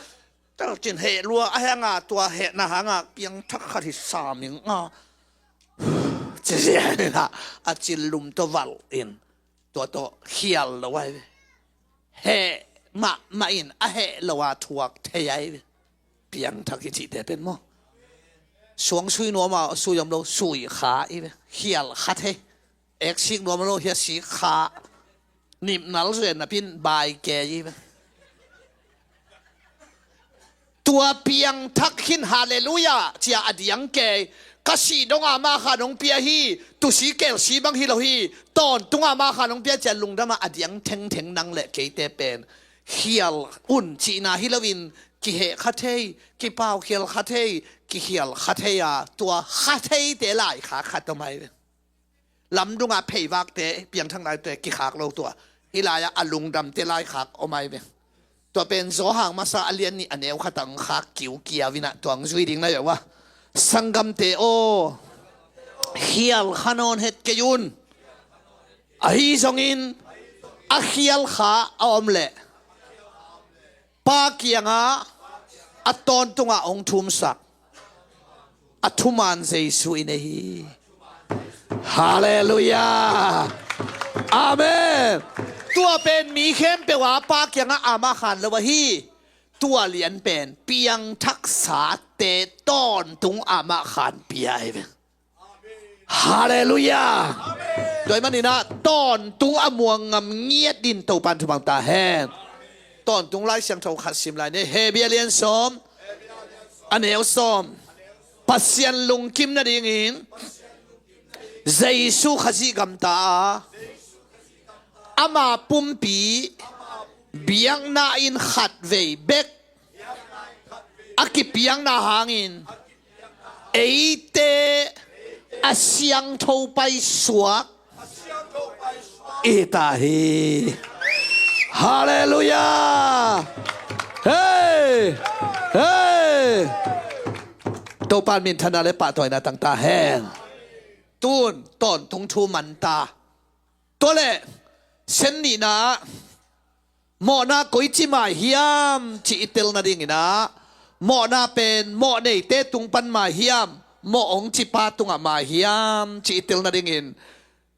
Tal cin heh lua a hanga, tua hehna hanga piangthak khat hi saming a. Ci zian in a, a cin lum tawh valh in. Tua tawh khial lo ai ve. Heh mahmah in a heh lo a thuak thei ai ve. Piangthak i cihte pen maw. Suang sui nuam a sui om lo, sui kha i ve. Khial kha thei. Ek sik nuam lo, hia sik kha. Nipnal zuen napin bai ke i ve. Tua piangthak khin, halleluiah, cia a diang kei. Ka sih donga mah khan hong pia hi, tusi kelsi bang hi lo hi, tawntunga mah khan hong pia, cia lungdama a diang thengtheng nang le keite pen. Khial un cihna hi loin, kiheh kha thei, kipau khial kha thei, kikhial kha thei a, tua kha theite laikhak khat om ai ve. Lamdungah pheivakte, piangthak laite kikhak lo tua. Hih lai-ah a lungdamte laikhak om ai ve. Tua pen Zawhang masa a lian nih a neu khatah hong khak kiukiau inah tua hong zui ding na hi uh a. Sanggamte aw, khial kha nawn het kei un. Ahi zongin a khial kha a om leh Pa kiangah a tawntungah hong thumsak a thuman Jesu i nei hi. Halleluiah. Amen. Tua pen mi khempeuh a Pa kiangah amah khan lo ahi. Tua lian pen piangthaksate tawntung amah khan pia ahi ve. Halleluiah. Tua ahih maninah tawntung a muang ngam ngiat din Topan thupha ta hen. Tawntung Lai Siangtho khat sim lai ni. Hebru a lian sawm, a neu sawm. Pasian lungkim nadingin Jesu Khazih gamta a, ama pumpi biakna in khatvei bek a kipiakna hangin eite a siangtho paisuak i ta hi. Halleluiah. Hei, hei. Topan minthanna le pahtawina tang ta hen. Tun tawntung thu man ta. Tua leh sen nihna ah mawhna koici mai hiam cih i tel nadinginah, mawhna pen mawh neite tung pan mai hiam, mawh hong cipa tungah mai hiam cih i tel nadingin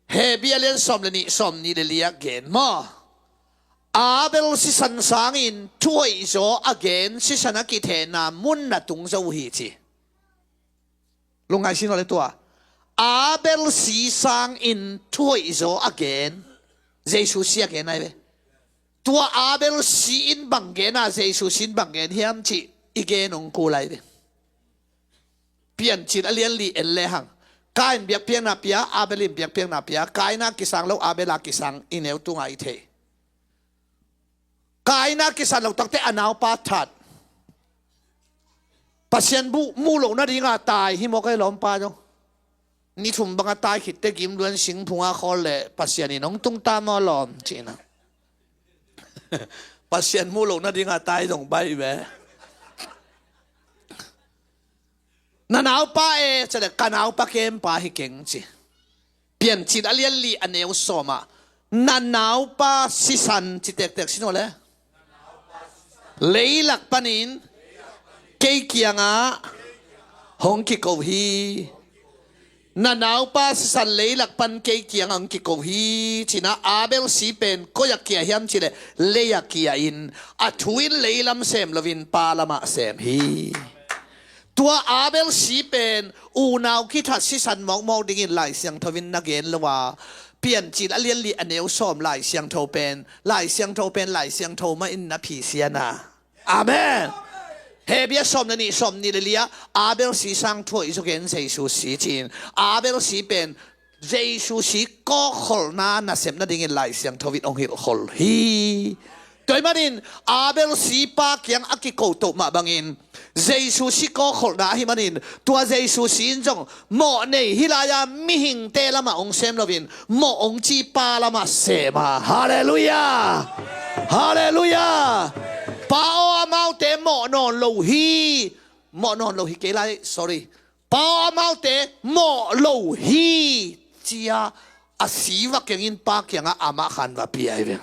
Hebru a lian sawm le nih, sawm nih le li ah gen maw. Abel sisan sangin thuhoih zaw a gen sisan a kithehna mun na tung zo uh hi ci. Lungngai sin aw le tua. Abel si sangin thuhoih zaw a gen, Jesu si a gen ai ve. Tua Abel si in bang gen a, Jesu si in bang gen hiam cih i gen hong kul ai ve. Piancil a lian li en lehang, Kain biakpiakna pia, Abel in biakpiakna pia. Kaina kisang lo, Abela kisang i neu tungah i thei. Kaina kisan lo takte a naupa that. Pasian bu muh loh nadinga tai hi mawk ei lawmpa zong. Ni thum banga tai khitte gimluan singphunga khawl le Pasian in hong tungta maw lawm cihna. Pasian muh loh nadinga tai zong baih ve. Na naupa e, cale ka naupa kempa hi keng ci. Piancil a lian li a neu sawmah na naupa sisan ci tektek sin aw le. Leilak panin kei kiangah hong kiko hi. Na naupa sisan leilak pan kei kiangah hong kiko hi, ci-in ah Abel si pen koi-ah kia hiam cih leh lei-ah kia-in, a thu in leilam sem loin pa lamah sem hi. Tua Abel si pen unau kithat sisan mawkmawk dingin Lai Siangtho in na gen lo a, Piancil a lian li a neu sawm Lai Siangtho pen, Lai Siangtho pen, Lai Siangtho mah in na phisian a. Amen. Hebru sawm le nih, sawm nih le li ah Abel si sang thu hoih zaw gen Jesu si ci-in, Abel si pen Jesu si kawkkholhna nasepna dingin Lai Siangtho in hong hilhkhol hi. Tua ahih manin Abel si pa kiang a kiko toh mah bangin Jesu si kawkkholhna ahih manin, tua Jesu si in zong mawh nei hi lai-a mihingte lamah hong sem loin mawh hong ci pa lamah sem a. Halleluiah. Halleluiah. Pa aw, amaute mawh nawn lo hi. Mawh nawn lo hi kei lai, sorry. Pa aw, amaute mawh lo hi, ci-a a si va keng in pa kiangah amah khan va pia hi ve.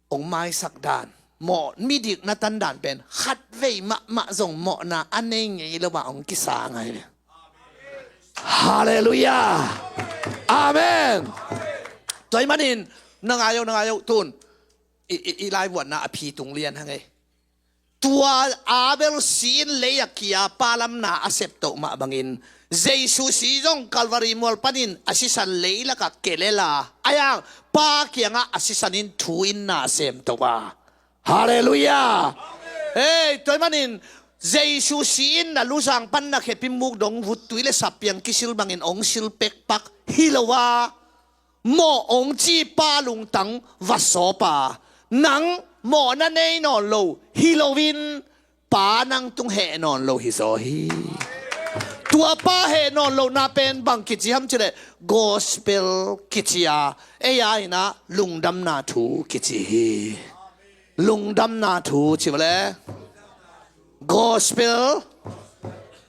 Hong maisak dan, mawh midik na tan dan pen khatvei mahmah zong mawhna a nei ngei lo mah hong kisang ahi ve. Halleluiah. Amen. Tua ahih manin na ngai o, na ngai o, tun i, i, i laivuanna a phi tung lian hang ei. Tua Abel si in lei-ah kia pa lam na a sep toh mah bangin Jesu si zong Calvary mual panin a sisan leilakah kelel a, a yang pa kiangah a sisan in thu in na sem toh a. Halleluiah. Hei, tua ahih manin Jesu si in na luzang pan na khepi muk dong vuttui le sapiang kisil bangin hong sil pekpak hi lo a, mawh hong ci pa lungtang va sawp a, nang mawhna nei nawn lo hi loin pa nang tung heh nawn lo hi zaw hi. Tua pa heh nawn lohna pen bang kici hiam cih leh gospel kici a, ei a in ah lungdamna thu kici hi. Lungdamna thu ci mah le, gospel,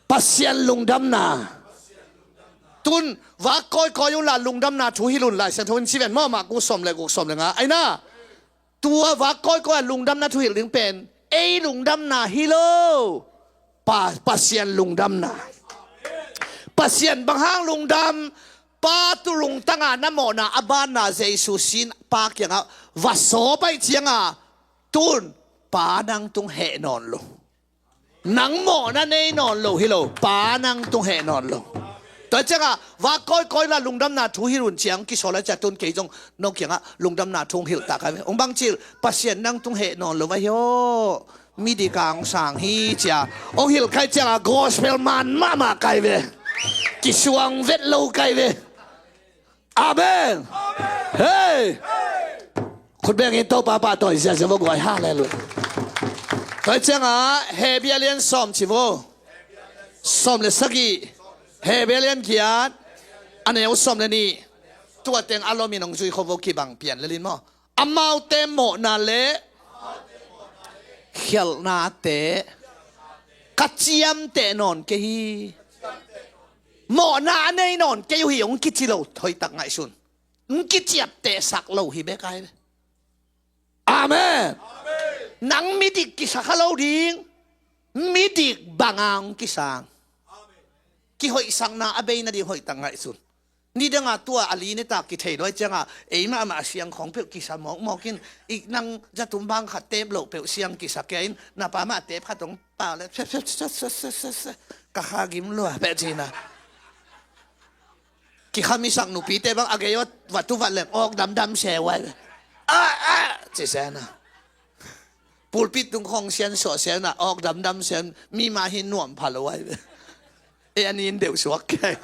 Pasian lungdamna. Tun vak kawikawi unla lungdamna thu hilh un, Lai Siangtho in ci ven maw, Marku sawm le guk, sawm le nga, aina. Tua vak kawikawi a lungdamna thu hilh ding pen ei lungdamna hi lo. Pa, Pasian lungdamna. Pasian bang hang lungdam? Pa tu lungtanga na mawhna a banna Jesu si in pa kiangah va sawp ahih cianga, tun pa nang tung heh nawn lo. Nang mawhna nei nawn lo hi lo, pa nang tung heh nawn lo. Tua cianga vak kawikawi la lungdamna thu hilh un ci-a hong kisawl a, cia tun kei zong no kiangah lungdamna thu hong hilh ta ka ve. Hong bang cih, Pasian nang tung heh nawn lo va hi aw. Midik a hong sang hi cia hong hilh ka hih cianga gospel man mahmah ka hi ve. Kisuang vet lo ka hi ve. Amen. Hei. Khut bengin Topa pahtawi ziazia vo guai. Halleluiah. Tua cianga Hebru lian sawm ci vo. Sawm le sagih. Hebru lian giat a neu sawm le nih. Tua teng a lomin hong zui kho vo, kibang pian lel in maw. Amaute mawhna le khialhnate ka ciamteh nawn kei hi. Mawhna a nei nawn kei uh hi hong kici lo, hoihtak ngaihsun. Hong kiciaptehsak lo hi bek a hi ve. Amen. Nang midik kisa kha lo ding. Midik banga hong kisang. Kihoihsakna a bei nading hoihtak ngaihsun. Nidanga tua a li neta kithei luai cianga ei mahmah a siang khawng peuh kisa mawkmawk in, i nang zatum bang khat tep loh peuh siang kisa kia in, na pa mah tep khat hong pau le, ka kha gim lua peh cina. Kikhamisak nupite bang a gei ot vatu vat leng awk damdam se uai. Ah, ah, ci sena. Pulpit tung khong sian suah sian a awk damdam sian, mi mah hi nuam pha lo ai ve. E, a nin deuh suak kei.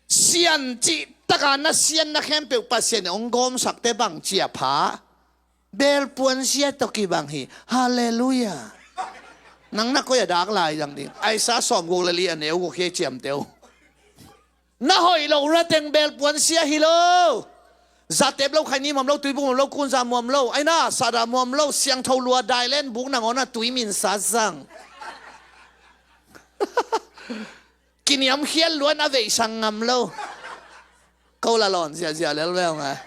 Sian cih taka na sian na khempeuh Pasian in hong gawmsakte bang cia pha. Belpuan sia tawh kibang hi. Halleluiah. Nang na koi a dak lai dang ding. Aisa sawm guk le li a neu guk hi ciamteuh. Na hoih lohna teng belpuan sia hi lo. Zatep lo, khaini muam lo, tuibuk muam lo, kunza muam lo, aina, sada muam lo, siangtho lua, dailen buk nangawn a tui min sa zang. Kiniamkhial luan a veisang ngam lo. Ko la lawn ziazia lel veu ngai.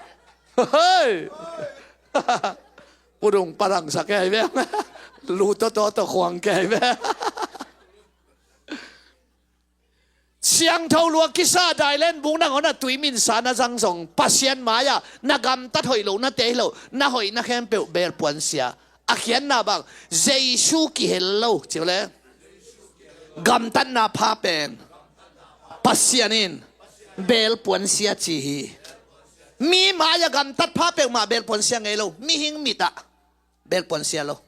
Hoi! Pudung padang sa kei ve. Lu to to to khuang kei ve. Siangtho lua kisa dai len bung nang hon a tui minsa na zang zong Pasian mai-ah na gamtat hoih lo na te hi lo, na hoih na khempeuh belpuansia. A khiatna bang, Jesu kihel lo ci le gamtatna pha pen Pasian in belpuansia ci hi. Mi mai-ah gamtat pha peuhmah belpuansia ngei lo, mihing mit ah belpuansia lo.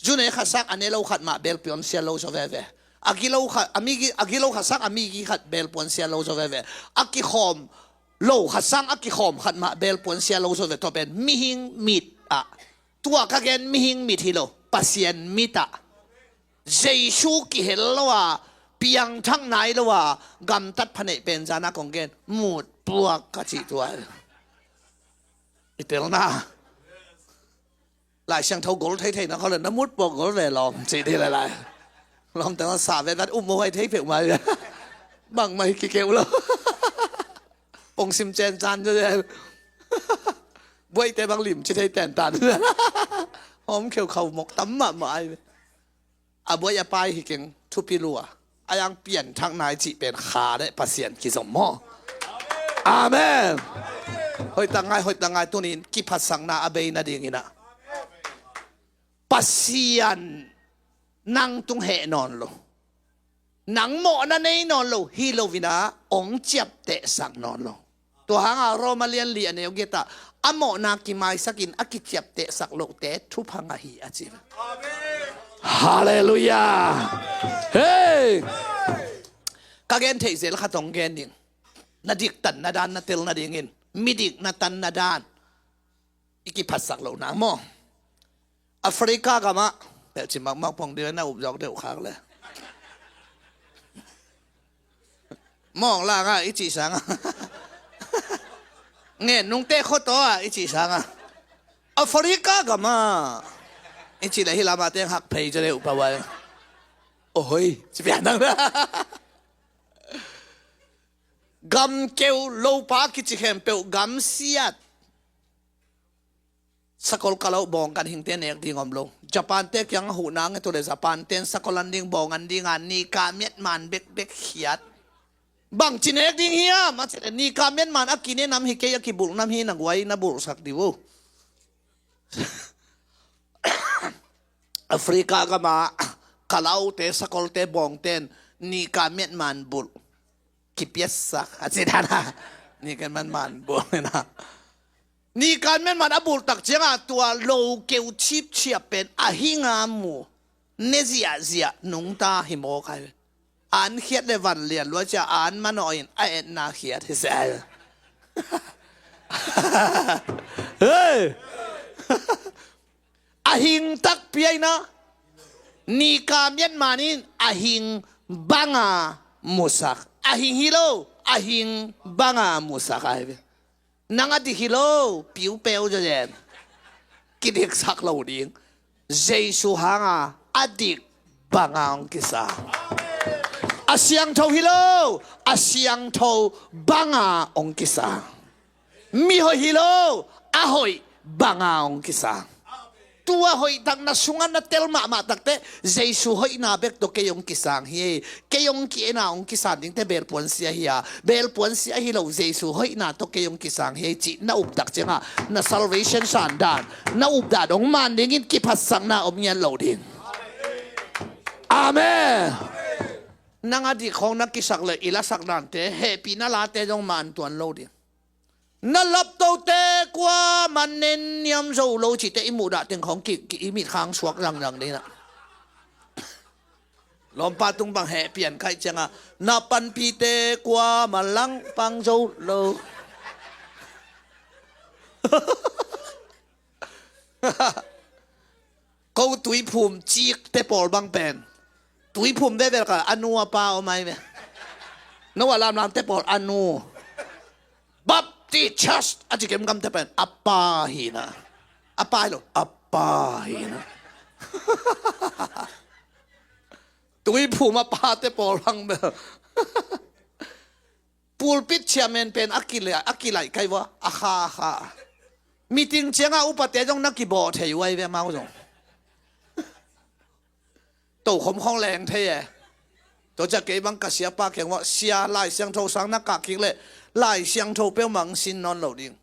Zune khat sang a ne lo khat mah belpuansia lo zaw veve. A gilo khat a mi gi, a gilo khat sang a mi gi khat belpuansia lo zaw veve. A kikhawm lo khat sang a kikhawm khat mah belpuansia lo zaw ve. Tua pen mihing mit ah, tua ka gen mihing mit hi lo, Pasian mit ah, Jesu kihel lo a, piangthak nai lo a, gamtat pha neih pen zana kong gen mut puak ka cih tua. I telna Lai Siangtho gol thei thei na kho le na mut puak gol ve lawm ci di lai lai. Lawm teng sa ve vat um mo hai thei peuh mai. Bang mai kikeu lo. Pong sim cen can zo. Buai te bang lim ci thei ten tan. Hom kheu khau mok tam mah mah ai. A buai a pai hi keng thupi lua. A yang pianthak nai cih pen kha le Pasian kizom maw? Amen. Hoih tak ngai, hoih tak ngai, tunin kiphatsakna a bei nadingin ah Pasian nang tung heh nawn lo, nang mawhna nei nawn lo hi lo-in ah ong ciaptehsak nawn lo. Tua hanga Roma lian li a neu giat ah a mawhna kimaisakin a kiciaptehsak lohte thupha ngah hi a ci. Halleluiah. Hei, ka gen theih zel khat hong gen ding. Na dik tanna dan na tel nadingin, midik na tanna dan i kiphatsak lohna maw? Africa gamah, peuh ci makmak pong ding na upzawk deuh khak le. Mawng langa i cih sanga, ngen nungte khuataw a i cih sanga, Africa gama i cih le hi lama teng hak phei ca deuh pawai. Ohoi ci pian dang. Gam keu lopa kici khempeuh gam siat. Sakol kalau bawng kan hingte nek ding om lo. Japan te kiang a huhna nge tu le Japan ten sakol an ding bawng an dinga nika miat man bekbek khiat. Bangci nek ding hiam a ci le nika miat man a kine nam hi kei a kibulh nam hi na guai na bulhsak di uh. Africa gama kalaute sakolte bawngten nika miat man bulh kipiatsak a ci dana. Nika miat man bulh na. Nika miat man a bulh tak cianga tua lo keu cipciap pen a hinga mu ne ziahziah nungta hi mawk ai. An khiat le van lian lua cia an manawh in a etna khiat hi sel. Hei. A hing takpi aina nika miat man in a hing banga musak. A hing hi lo, a hing banga musak ai ve. Nang a dik hi lo, piu peu zazen. Kidiksak lo ding. Jesu hanga a dik banga hong kisa. A siangtho hi lo, a siangtho banga hong kisa. Mi hoih hi lo, a hoih banga hong kisa. Tua hoih tak na sunga na tel mahmah takte Jesu hoihna bek tawh kei hong kisang hi. Kei hong ki-ena hong kisang dingte belpuansia hi a, belpuansia hi lo Jesu hoihna tawh kei hong kisang hi cih na up tak cianga na salvation sandan, na updan hong man dingin kiphatsakna om ngiat lo ding. Amen. Nang a dik khawng na kisak le i lasak dante hehpihna late zong man tuan lo ding. Na laptote kua man nen niam zo lo cihte i muhdah teng khawng ki, ki i mitkhang suak zangzang ding na. Lawmpa tung bang heh pian kaih cianga na panpite kua man langpang zo lo. Ko tuiphum cikte pawl bang pen tuiphum vevel ka a nu a pa om ai ve. No a lamlamte pawl a nu. Baptist Church a ci kemkamte pen a pa hina. A pa hi lo, a pa hina. Tuiphum a pate pawl bang bel. Pulpit chairman pen a kilai, a kilai kai vua, a kha, a kha. Meeting ciangah upate zong na kibawh thei uh ahi ve, amau zong. Tokhom khong leng thei e. Tua ciah kei bang ka siapa kiang uah, sia, Lai Siangtho sang na kah kik leh Lai Siangtho peuhmah hong sin nawn lo ding.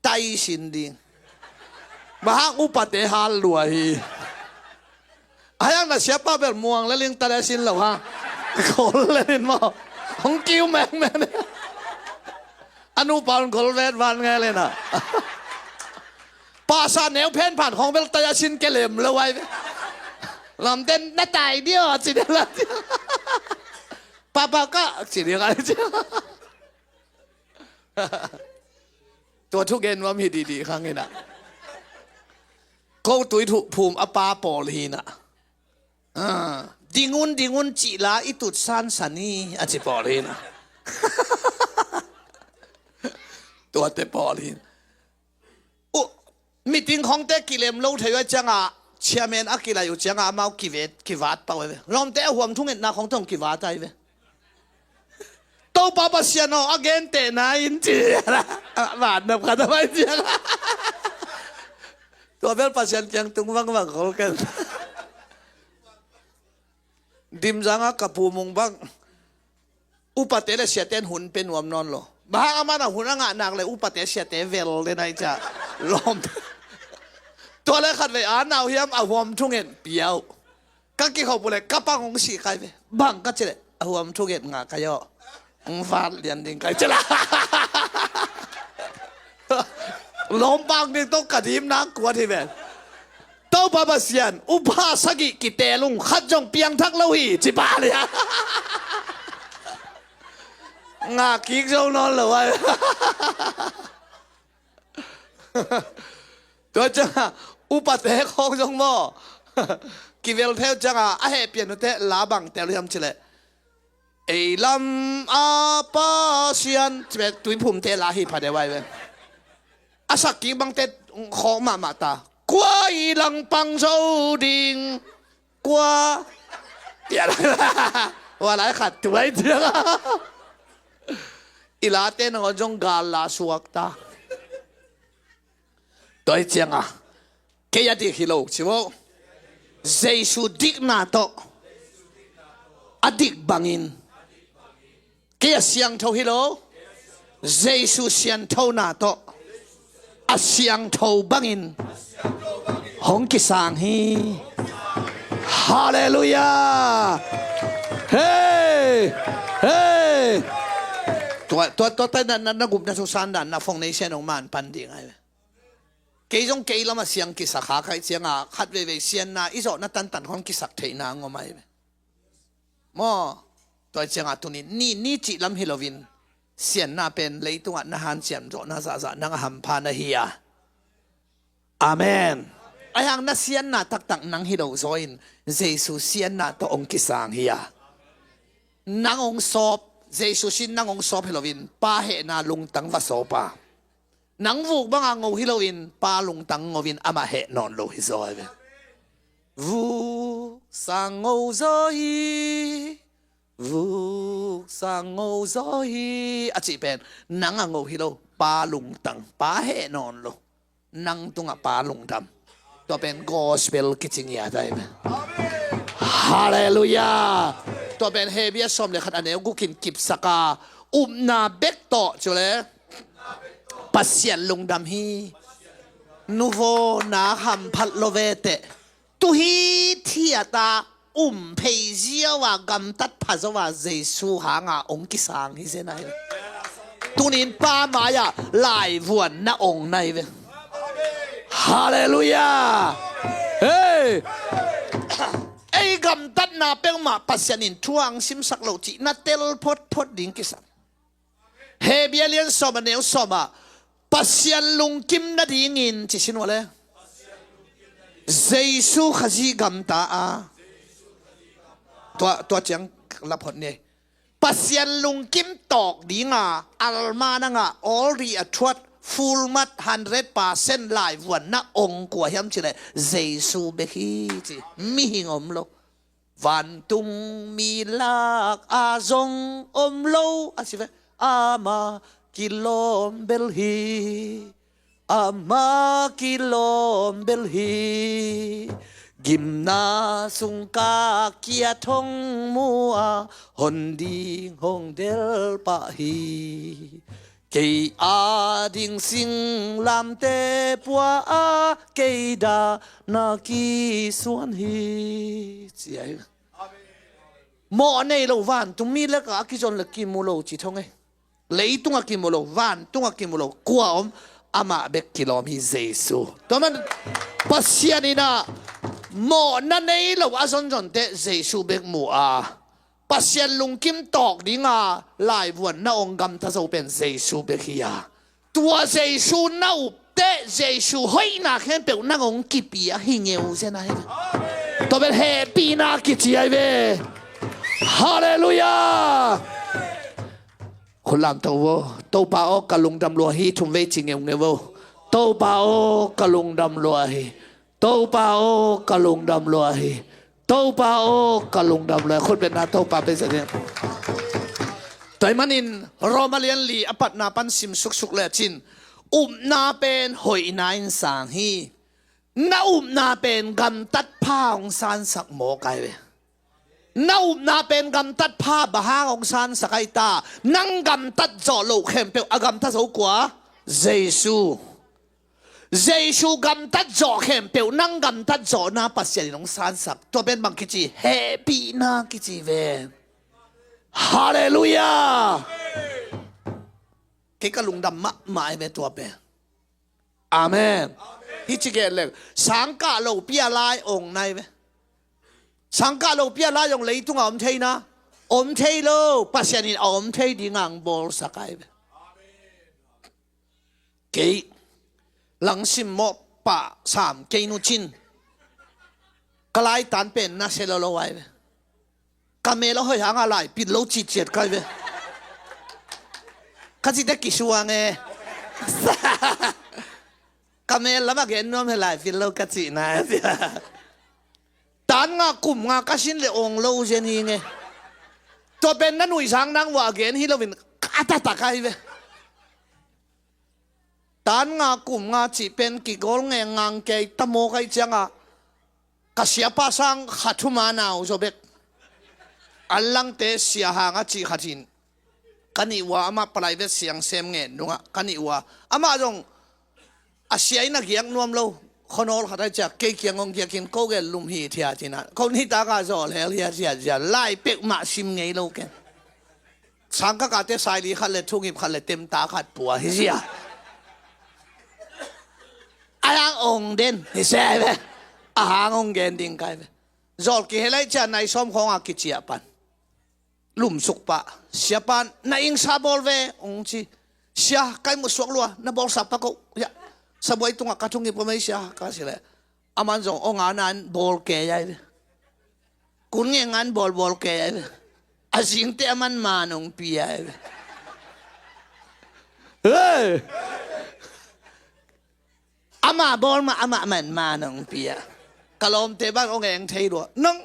Tai sin ding. Bang hang, upate hal lua hi. Ahi hang na siapa bel muang le ling, tai le sin lo ha. Khol le nin maw. Hong kiu mengmeng. A nupa un khol vet van ngai le na. Pasa neu phen phan khong bel tai a sin ke lem lo ai ve. Lamten na tai dio ci dia la. Papa ka ci dia ka ci. Tua thugen nuam hi didi khang hi na. Ko tui thu phum a pa pawl hi na. Ah, ding un, ding un cih la i tut sansan hi a ci pawl hi na. Tuate pawl hi. Uh, meeting khongte kilem lo thei uh ciangah, chairman a kilai uh ciangah amau kivet, kivat pah uh ve. Lawmte a huam thungetna khongte hong kivat ai ve. Topa Pasian aw, a gentehna in ci. Vannam khat a vai ciang. Tua bel Pasian kiang tung vangvang khol ken. Dimzanga ka pu Mung bang, upate le siate in hun pe nuam nawn lo. Bang hang, aman a hun a ngah nak le upate siate vel le nai ciah lawm. Tua le khatvei a nau hiam a huam thungen pia uh. Ka kikhop uh le ka pang hong sih kai ve. Bang ka ci le a huam thungen ngah kai aw. Hong vat lian ding kai ci la. Lawm bang ding tawh ka dim nak kuat hi ve. Topa Pasian, upa sagih kitel ung, khat zong piangthak lo hi, ci pah lia. Ngah kik zo nawn lo ai. Tua ciangah upate khawng zong maw, kivel theu ciangah a hehpian uh teh la bang tel hiam ci leh, ei lam a Pasian, ci ve, tuiphumte la hi pha deuh ai ve. A sak kik bangte khawng mahmah ta. Kua i langpang zo ding? Kua? Tia lai. Ua lai khat tuai tia. I late nangawn zong gal la suak ta. Tua hi ciangah, kei a dik hi lo, ci vo. Jesu dikna tawh a dik bangin, kei a siangtho hi lo, Jesu sianthona tawh a siangtho bangin hong kisang hi. Halleluiah. Hei, hei. Tua, tua, tua, tua na, na, na gupna thu sandan na foundation hong man pan ding ai ve. Kei zong kei lamah siang kisak kha kai ciangah khat veivei sianna i zawhna tantan khong kisak theihna ngom ai ve. Maw, tua ciangah tuni ni, ni cih lam hi loin, sianna pen leitungah na hanciam zawhna zahzah nang a hampha na hi a. Amen. Ahi hang na sianna taktak nang hi lo zaw in Jesu sianna tawh hong kisang hi a. Nang hong sawp, Jesu sin nang hong sawp hi loin Pa hehna lungtang va sawp a. Nang vuk banga ngo hi loin Pa lungtang ngoin amah heh nawn lo hi zaw hi ve. Vuk sang ngo zaw hi, vuk sang ngo zaw hi a cih pen nang a ngo hi lo, Pa lungtang, Pa heh nawn lo. Nang tungah Pa lungdam. Tua pen gospel kici ngiat ai ve. Halleluiah. Tua pen Hebru sawm le khat a neu gukin kipsak a, upna bek tawh cu le Pasian lungdam hi. Nuvo na hamphat lo ve teh. Tu hi thiat a um phei ziau a gamtat pha zo a Jesu hanga hong kisang hi zen ai. Tunin Pa mai-ah laivuan na ong nai ve. Halleluiah. Hei. Ei gamtatna peuhmah Pasian in thu hong simsak lo cih na tel photphot ding kisam. Hebru lian sawm a neu sawm ah Pasian lungkim nadingin ci sin uh le. Jesu Khazih gamta a. Tua, tua ciang la phot ni. Pasian lungkim tawk dinga Alma nangah already a thuat full mark hundred percent laivuan na ong kua hiam ci le Jesu bek hi ci. Mihing om lo. Vantung mi lak a zong om lo a ci ve. Ama kilawm bel hi. Ama kilawm bel hi. Gimna sungka kiat hong mu a, hon ding hong del pah hi. Kei ading singlamte pua a, kei dahna kisuan hi, ci hi. Mawh nei lo vantung mi lek a kizon le kimu lo ci thong ei. Leitung a kimu lo, vantung a kimu lo, kua om, amah bek kilawm hi, Jesu. Tua man Pasian in a mawhna nei lo a zonzonte Jesu bek mu a, Pasian lungkim tawk dinga laivuan na ong gamta zo pen Jesu bek hi a, tua Jesu na upte Jesu hoihna khempeuh nang ong kipia hi ngeu zen a hi. Tua pen hehpihna kici a hi ve. Halleluiah. Khut lamto vo. Topa aw, ka lungdam lua hi, thum vei ci ngeungeu vo. Topa aw, ka lungdam lua hi. Topa aw, ka lungdam lua hi. Topa aw, ka lungdam lua hi. Khut bengna Topa pe sa ding. Tua ahih manin Roma lian li a patna pan sim suksuk lecin, upna pen hoihna in sang hi. Na upna pen gamtat pha hong sansak mawk a hi ve. Na upna pen gamtat pha bang hang hong sansak a hi ta? Nang gamtat zawh loh khempeuh a gamta zo kua? Jesu. Jesu gamtat zawh khempeuh nang gamtat zawhna Pasian in hong sansak. Tua pen bang kici? Hehpihna kici ve. Halleluiah. Kei ka lungdam mahmah a hi ve tua pen. Amen. Hih ci gen leng, sangkah lopi a lai ong nai ve. Sangkah lopi a lai ong leitung a om thei na? Om thei lo. Pasian in a om thei ding a ong bawlsak a hi ve. Kei langsim mawh pah sam kei nu cin, ka laitan pen na se lo lo a hi ve. Ka mel a hoih hanga lai pil lo ciciat ka hi ve. Ka cite kisuang e. Ka mel lam a gen nuam he lai pil lo ka cihna e. Tan nga kum nga ka sin le ong lo zen hi nge. Tua pen na nuihzang nang vua a gen hi loin ka taktak a hi ve. Tan nga kum nga cih pen kigol ngengngang kei ta mawk a hi cianga, ka siapa sang khat thuma nau zaw bek. An langte sia hang a cih khat in, ka nih ua amah palai vet siang sem ngen nungah ka nih ua, amah zong a sia in a giak nuam lo. Khuanawl khat a hi ciah kei kiang hong giakin ko gel lum hi thia cinah ko nitak a zawl hel hia zia zia lai peuhmah sim ngei lo ken. Sangkakate saili khat le thungip khat le temta khat pua hi zia. A hang ong den hi se ve. A hang ong gen ding kai ve. Zawl kihel a hi ciah nai sawm khawngah kiciah pan. Lumsuk pah. Siapa na ingsa bawl ve ong ci. Sia kai musuak lua na bawlsa pak oh. Sabuai tungah ka thungip ka mei sia ka si leh. Aman zong ong a nan bawl kei a hi ve. Kun nge ngan bawlbawl kei a hi ve. A zingte aman man ong pia a hi ve. Hey! Ama bawl mah amah man man ong pia. Ka lawmte bang ong eng thei lua. Nang,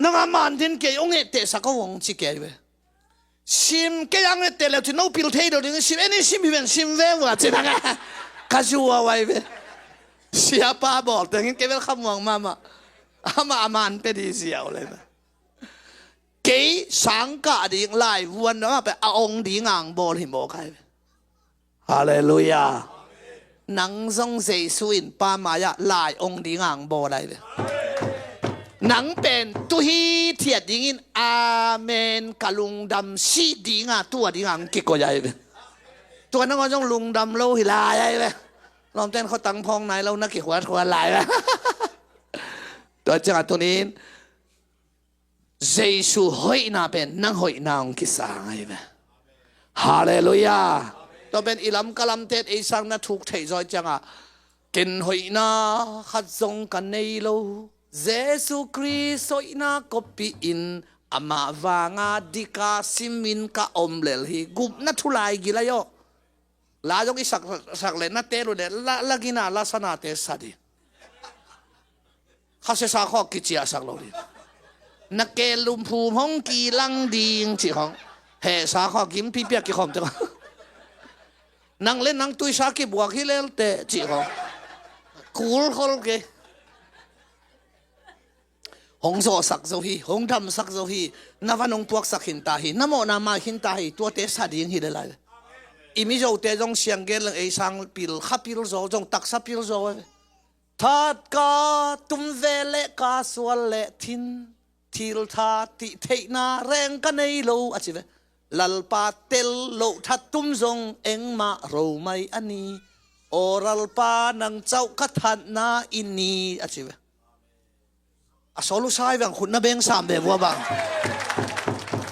nang a man den kei ong ehtehsak oh ong ci kei a hi ve. Sim kei ang ehteh leu ci no pil thei lo ding sim eni sim hi ven sim ve vua ci nang a. Ka zu a vai ve. Siapa bawl tengin kei vel khamuang mahmah. Amah a man pe di ziau le na. Kei sangkah ding lai vuan na amah pe a ong ding ang bawl hi mawk a hi ve. Halleluiah. Nang zong Jesu in pa mai-ah lai ong ding ang bawl a hi ve. Nang pen tuhi thiat dingin amen ka lungdam si dinga tua ding ang kikoih a hi ve. Tua nangawn zong lungdam lo hi lai a hi ve. Lawmten khuatang phawng nai lo na kikhuatkhuat lai ve. Tua ciangah tunin Jesu hoihna pen nang hoihna hong kisang a hi ve. Halleluiah. Tua pen i lam ka lamten ei sang na thuk theih zaw ciangah ken hoihna khat zong ka nei lo. Jesu Khrist hoihna kopihin amah vanga dika simin ka om lel hi. Gupna thu lai gilai aw. La zong i sak, sak le na tel uh le la, la gina la sanate sa di. Khasia sa khawk kiciahsak lo ding. Na ke lumphum hong kilang ding cih khawng. Heh sa khawk gim pipia kikhawm teng. Nang le nang tuisa kibuak hi lel teh cih khawng. Kul khol kei. Hong zawhsak zo hi, hong damsak zo hi, na van hong puaksak khin ta hi, na mawhna mai khin ta hi, tuate sa ding hi le lai. I Mizote zong siang gen leng ei sang pil, kha pil zaw, zong taksa pil zaw ve. That ka tum ve le ka sual le thin, thil tha tih theihna reng ka nei lo a ci ve. Lalpa tel loh that tum zong engmah ro mai a ni. Aw Lalpa nang cauh ka thatna i ni a ci ve. A sawl uh sai veng khut na beng sam ve vua bang.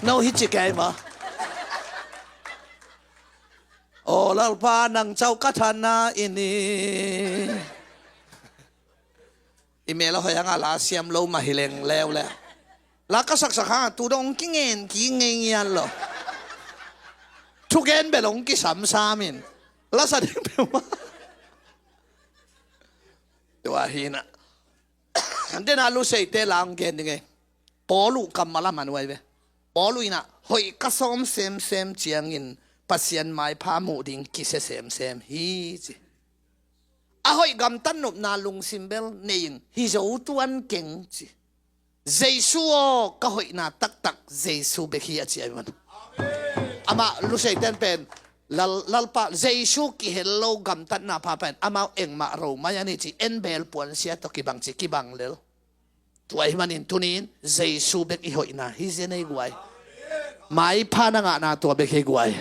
No hi ci kei ma. Aw Lalpa nang cauh ka thatna i ni. I mel a hoih hanga la siam lo mah hi leng leu le. La ka saksak hanga tu dong kingen ki ngei ngian lo. Thugen bel ong kisamsam in. La sa ding peuhmah. Tua hi na. Dena Luseite la ong gen ding e. Paul uh kammal a man uai ve. Paul uh ina hoih ka sawm semsem ciangin Pasian maipha muh ding kisia semsem hi ci. A hoih gamtat nopna lungsim bel nei ing, hi zo tuan keng ci. Jesu aw ka hoihna taktak Jesu bek hi a ci a man. Amah Luseiten pen Lal, Lalpa Jesu kihel lo gamtatna pha pen amau engmah ro mai a ni ci, en bel puansia tawh kibang ci, kibang lel. Tua hi manin tunin Jesu bek i hoihna hi zia nei guai. Maipha na ngahna tua bek hi guai.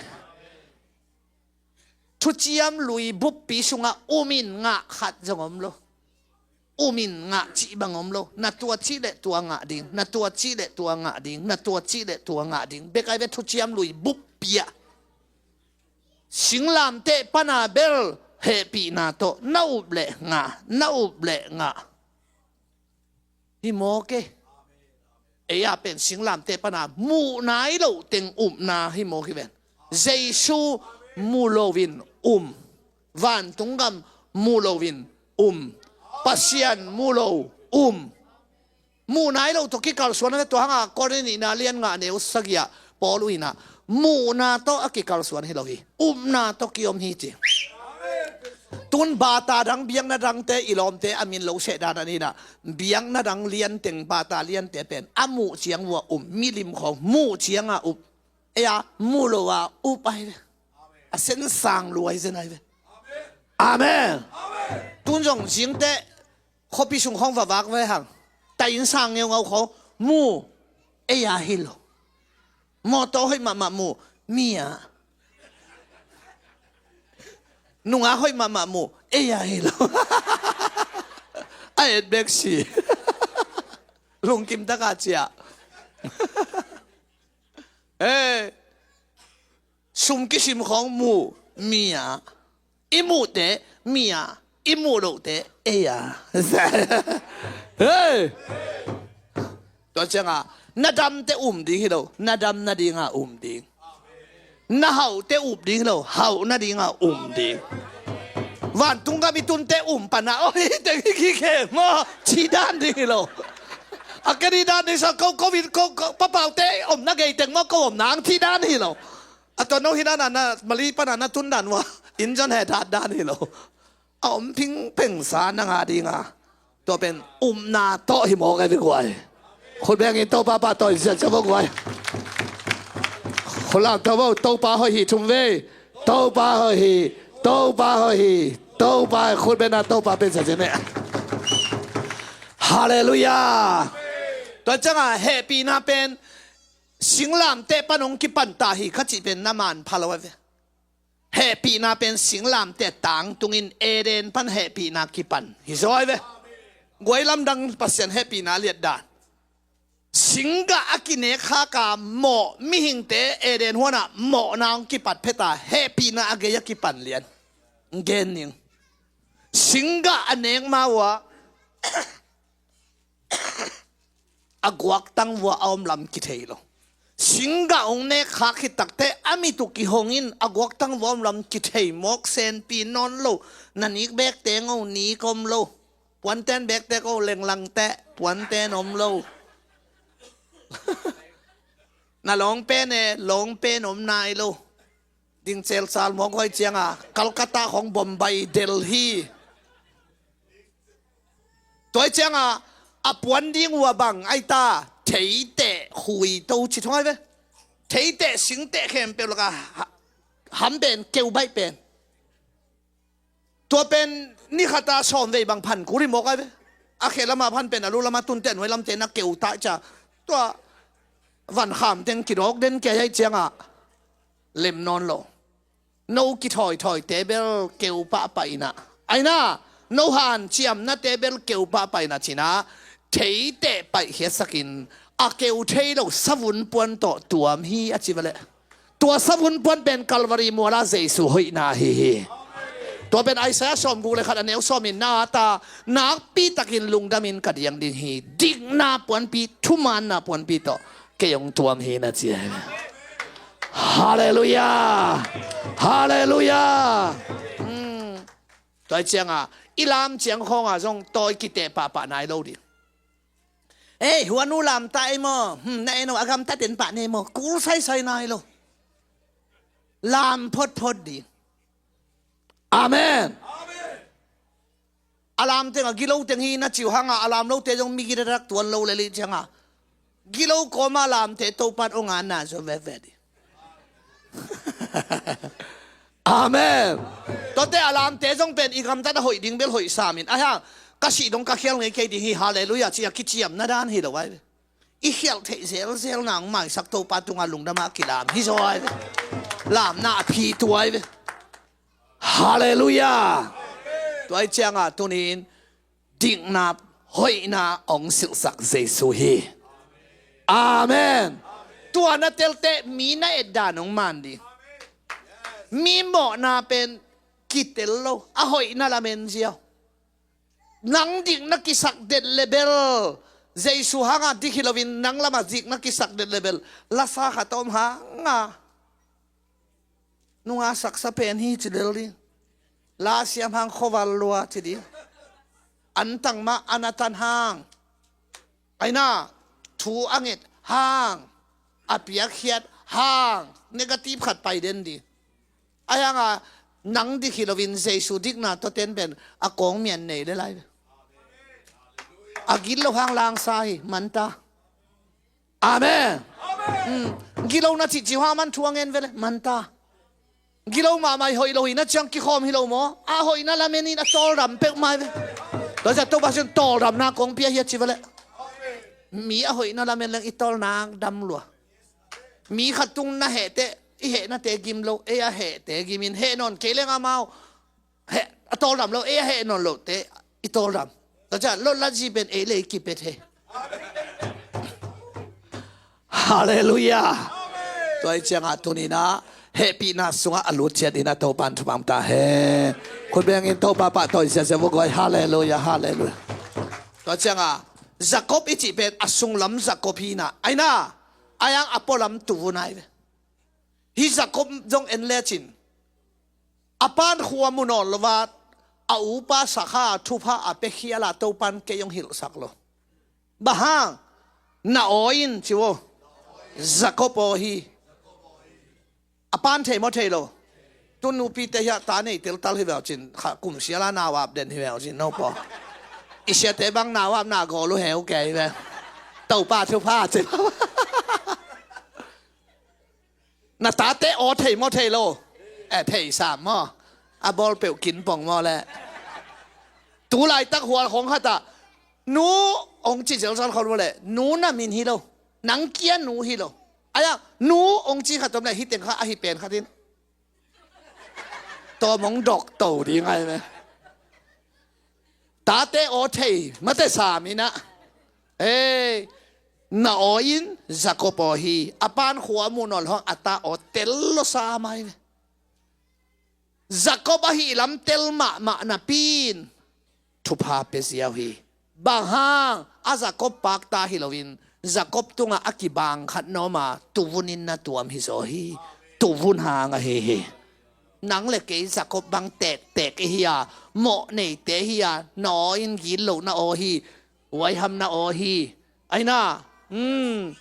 Thuciam lui buppi sungah um in ngah khat zong om lo. Um in ngah cih bang om lo. Na tua cih le tua ngah ding, na tua cih le tua ngah ding, na tua cih le tua ngah ding. Bek ai ve thuciam lui buppi ah. Singlamteh pana bel hehpihna tawh na up le ngah, na up le ngah. Hi mawk e. Ei a pen singlamteh pana muh nai loh teng upna hi mawk hi ven. Jesu mu loin um. Vantung gam mu loin um. Pasian mu lo um. Muh nai loh tawh kikalsuan a tua hanga Korin nihna lian ngah neu sagih ah Paul uh ina muhna tawh a kikalsuan hi lo hi. Upna tawh kiom hi ci. Tun bata dang biakna dangte i lawmte a min lo seh dan a ni na. Biakna dang lianteng bata liante pen a muh ciang vua um, milim khawng muh cianga up. Ei a mu lo a up ai ve. A sensang luai zen ai ve. Amen. Tun zong zingte khuapi sung khawng vavak ve hang. Ta inn sang ngeungau khawng mu. Ei a hi lo. Mawtaw hoih mahmah mu. Mi a. Nunga hoih mahmah mu. Ei a hi lo. A et bek si. Lungkim taka cia. Eh. Sum kisim khawng mu. Mi a. I muhte mi a, i muh lohte ei a. Hei! Tua cianga na damte um ding hi lo, na dam nadinga um ding. Na hauhte up ding hi lo, hauh nadinga um ding. Vantung gam i tunte um pana oi teng hi kikhe maw, ci dan ding hi lo. A keni dan ding sa ko covid ko papaute omna gei teng maw, ko omna ang ci dan hi lo. A tua no hi dan a na mali pana na tun dan ua injan he dat dan hi lo. A om phingpheng sa na ngah dinga. Tua pen upna tawh hi mawk e ve guai. Khut bengin Topa pa tawh in ziat cia vo guai. Khut lam tawh vo, Topa hoih hi thum vei. Topa hoih hi. Topa hoih hi. Topa khut bengna Topa pen sa cia ne. Halleluiah. Tua cianga hehpihna pen singlamteh pan hong kipan ta hi kha cih pen na man pha lo a ve. Hehpihna pen singlamteh tangtungin Eden pan hehpihna kipan hi zaw ai ve. Guai lamdang Pasian hehpihna liatdan. Singgah a kinek khaka mawh mihingte Eden huanah mawhna hong kipat pheta hehpihna a gei a kipan lian. Gen ning. Singgah a nek ma ua a guaktang vua a om lam kithei lo. Singgah hong nek khak khit takteh a mit uh kihongin a guaktang vua om lam kithei mawk, senpi nawn lo. Na nik bekte ngo nik om lo. Puanten bekte ko lenglangte puanten om lo. Na lawngpen e lawngpen om nai lo. Ding celcal mawk huai cianga Calcutta khong Bombay, Delhi. Tuai cianga a puan ding ua bang aita theiteh khuito ci thong ai ve. Theiteh singteh khempeuh laka ha-, ham pen keu baih pen. Tua pen ni khata sawm vei bang phan kuri mawk ai ve. A khe lama phan pen a lu lama tunte nuai lamte na keu ta cia. Tua van kham teng kidawk den kei ai cianga lem nawn lo. No kithawithawite bel keu pahpah inah. Aina, no hanciamnate bel keu pahpah inah cinah theiteh paihkhiatsakin a keu thei lo savun puan tawh tuam hi a ci va leh. Tua savun puan pen Calvary muala Jesu hoihna ahi hi. Tua pen Isaiah sawmguk le khat a neu sawmin na ta nakpitakin lungdamin ka diang ding hi. Dikna puanpi, thumaanna puanpi tawh kei hong tuam hi na ci ahi. Halleluiah. Halleluiah. Hmm. Tua cianga i lam ciang khawnga zong tawi kiteh pahpah nai lo ding. Ei, huanu lamta ei maw? Hmm, na ei no a gamta ten pah nei maw? Kul saisai nai lo. Lam photphot ding. Amen. A lam teng a gilo teng hi na ciu hanga a lam lote zong migi dadak tuan lo le lih cianga gilo kawma lamte Topan ong anna zo veve ding. Amen. Tuate a lamte zong pen i gamtat a hoih ding bel hoih samin ahi hang ka sih dong ka khial ngei kei ding hi. Halleluiah. Cia kiciamna dan hi lo ai ve. I khialh theih zelzel nang maisak Topa tunga lungdama kilam hi zaw ai ve. Lamna a phi tu ai ve. Halleluiah. Tuai cianga tunin dikna hoihna hong silhsak Jesu hi. Amen. Tua na telte mi na etdan hong man ding. Mi mawhna pen kitel lo a hoihna lamen ziau. Nang dik na kisak det le bel Jesu hanga dik hi loin nang lama dik na kisak det le bel lasa khat a om hanga nunga saksa pen hi ci lel ding. La siam hang khoval lua ci ding. Antang mah a na tan hang. Aina thu a nget hang a piakkhiat hang negative khat pai den ding. Ahi hanga nang dik hi loin Jesu dikna tawh ten pen a kawng mian nei le lai ve. A gilo hang langsa hi manta. Amen. Gilo na cihcih hua man thu a ngen vele manta. Gilo mahmah i hoih lo hi na ciang kikhawm hi lo maw? A hoihna lamenin a tawldam peuhmah hi ve. Tua ciah Topa sin tawldamna kong pia hi a ci vele. Mi a hoihna lamen leng i tawlnak dam lua. Mi khat tung na hehteh i hehnate gim lo ei a hehte gimin heh nawn kei leng amau a tawldam lo ei a heh nawn lote i tawldam. Tua ciah lotlatzi pen ei le i kipet he. Halleluiah. Tua i ciangah tuninah hehpihna sungah a lut ciat inah Topan thupam ta he. Khutbengin Topa pahtawi siasia vok guai. Halleluiah, halleluiah. Tua ciangah Jacob i cih pen a sunglam Jacob hinah aina ayang a pualam tuvun ai ve. Hi Jacob zong en lecin a pan khua mu nawn lova a upa sakha thupha a pekhiala Topan kei hong hilhsak lo. Bang hang na aw in ci vo. Jacob aw hi. A pan thei maw thei lo? Tun nupite hiah ta nei teltal hi veu cin kha kum siala nau ap den hi veu cin no paw. I siate bang nau ap na gawl uh heu kei ve. Topa thupha ci. Na tate aw thei maw thei lo? Eh, thei sam maw? A bawl peuh kin pong maw le? Tu laitak hual khong khatah nu ong ci zelzal khol maw le? Nu na min hi lo. Nang kia nu hi lo. Aya nu ong ci khat om le hi teng kha ahi pen khatin tawm ong dok to ding ai me. Tate aw thei mate sam inah. Ei, na aw in Jacob aw hi. A pan khua mu nawn hong a ta aw tel lo sa mai ve. Jacob ahi lam tel mahmah napi in thupha pia ziau hi. Bang hang a Jacob pakta hi loin Jacob tungah a kibang khat nawma tuvunin na tuam hi zaw hi. Tuvun hang ahi hi. Nang le kei Jacob bang tektek i hi a, mawh neite hi a, na aw in gil lo na aw hi. Huaiham na aw hi. Aina. Hmm.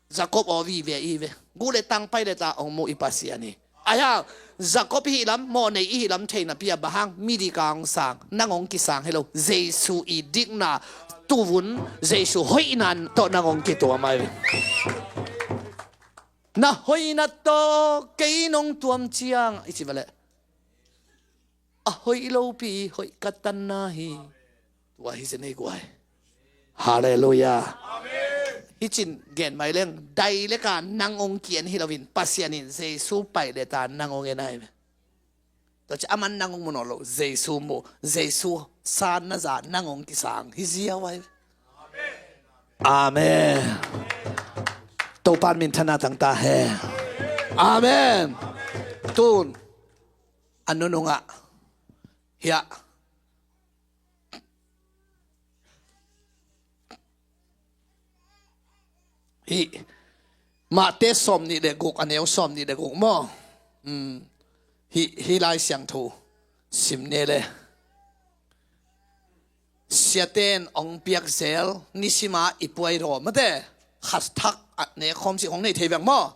Jacob aw vive i ve. Gu le tang pai le ta ong mu i Pasian hi. Ahi hang, Jacob i hih lam, mawhnei i hih lam theihna pi-a bang hang, midik a hong sang, nang hong kisang hi lo. Jesu i dikna, tuvun, Jesu hoihna tawh nang hong kituam ahi ve. Na hoihna tawh kei nong tuam ciang, i ci va leh. A hoih lopi, hoih ka tanna hi. Tua hi zen ei guai. Halleluiah. Hih cin gen mai leng, dai leka nang hong kian hi loin, Pasian in Jesu paih leta nang hong en ahi ve. Tua ci aman nang hong mu nawn lo, Jesu mu, Jesu sanna za nang hong kisang hi ziau ahi ve. Amen. Topa minthanna tangta hen. Amen. Tun a nunungah hiah hih Mate sawm nih le guk, a neu sawm nih le guk maw? Hih, hih Lai Siangtho sim ne le. Siaten hong piak zel, nisima i puai raw mate. Khat thak a nek khawm si hong nei thei veng maw?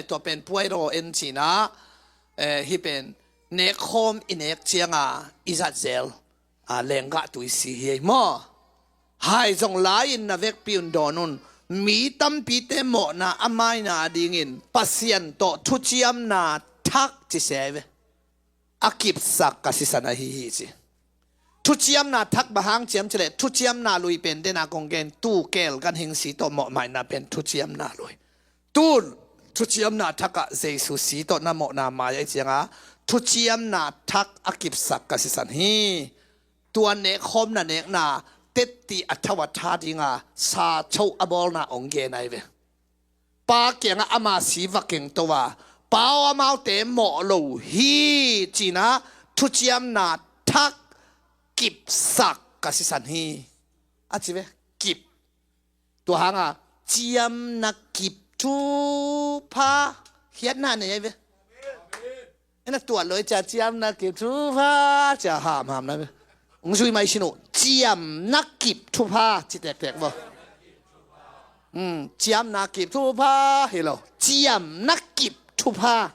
Tua pen puai raw en cina. Hih pen nek khawm i nek cianga i zat zel a lenggah tui si hi ei maw? Hai zong lai-in na vekpi un dawn un. Mi tampite mawhna a maina dingin Pasian tawh thuciamna thak ci se ve. A kipsak ka sisan ahi hi ci. Thuciamna thak bang hang ciam cileh, thuciamna lui pen dena kong gen tu kel ganhing si tawh mawhmaina pen thuciamna lui. Tun thuciamna thakah Jesu si tawh na mawhna mai ahi cianga thuciamna thak a kipsak ka sisan hi. Tua nek khawm na nekna tetti a thau a tha dinga sa choh a bawlna hong gen ahi ve. Pa kiangah ama si va kengto a, Pa aw, amaute mawh lo hi cina thuciamna thak kipsak ka sisan hi. A ci ve, kip. Tua hanga ciamna kip thupha khiatna nei ahi ve. Ena tuat lo i cia ciamna kip thupha cia hamham na ve. Ung zui mai sinu, ciamna kip thupha ci tektek vo. Ciamna kip thupha hi lo, ciamna kip thupha.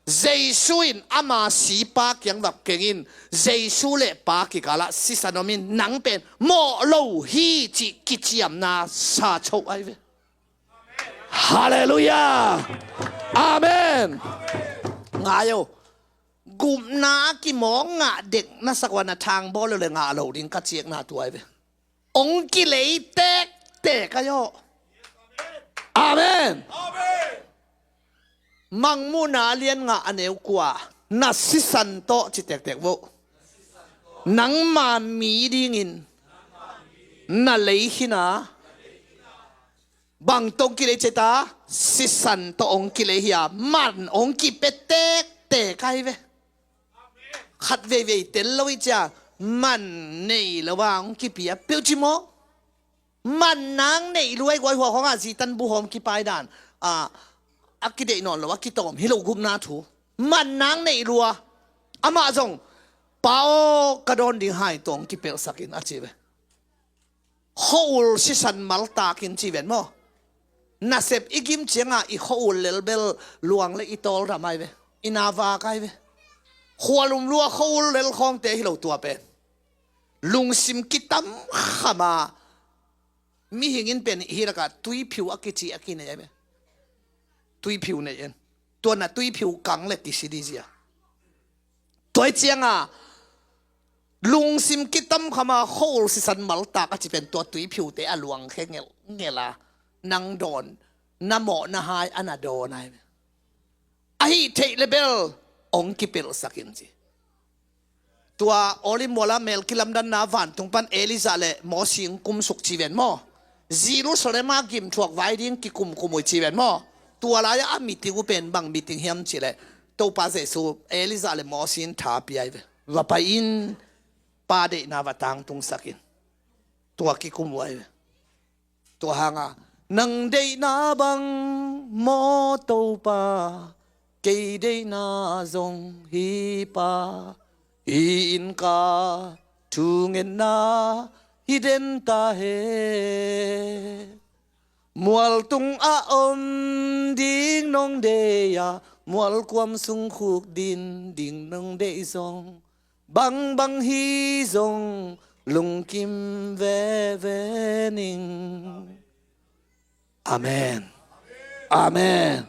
Jesu in ama si Pa kiang vak kengin, Jesu le Pa kikalah sisan omin nang pen mawh lo hi cih kiciamna sa choh ahi ve. Halleluiah. Amen. Ngai o. Gupna a kimawk ngah dek na sak ua na thang bawl le ngah lo ding ka ciekna tuai ve. Ong kilei tektek ahi aw. Amen. Mangmuhna a lian ngah a neu kua, na sisan tawh ci tektek vo. Nangma mi dingin na lei khina. Bang tawh ong kilei ceta, sisan tawh ong kilei hi a, man ong kipia tektek ahi ve. Khat veivei tel lo i cia, man nei lo a ong kipia peuh ci maw? Man nang neih lua i guai hua khawngah zitan buhawm kipai dan a, a kideih nawn lo a kitawm hi lo gupna thu. Man nang neih lua. Amah zong, Pa aw, ka dawn ding hai tawh ong kipelhsak in a ci ve. Khua-ul sisan maltakin ci ven maw? Nasep i gim cianga i khua-ul lelbel luang le i tawldam ahi ve. I navak ahi ve. Khualum lua khua-ul lel khawngte hi lo tua pen. Lungsim kitam khama mihing in pen i hilaka tuiphiu a kici a kinei ahi ve. Tuiphiu nei en. Tua na tuiphiu kang le kisi dizia. Tua i cianga lungsim kitam khama khua-ul sisan maltak a ci pen tua tuiphiute a luang khe ngelngel a nang dawn na mawh na hai a na dawn ahi ve. Ahi theih le bel ong kipelhsak in ci. Tua Olive muala mel kilamdanna vantung pan Elijah le Mosi ong kumsuk ci ven maw? Jerusalem a gimthuak vai ding kikumkum uh ci ven maw? Tua lai-ah a meeting uh pen bang meeting hiam cih leh Topa Jesu Elijah le Mosi in tha pia ahi ve. Va pai in, Pa deihna va tangtungsak in. Tua kikum uh ahi ve. Tua hanga nang deihna bang maw Topa, kei deihna zong hi Pa. Hih inn ka thungetna hi den ta hen. Mualtung a om ding nong deih a, mualkuam sung khuk din ding nong deih zong, bangbang hi zong lungkim veve ning. Amen. Amen.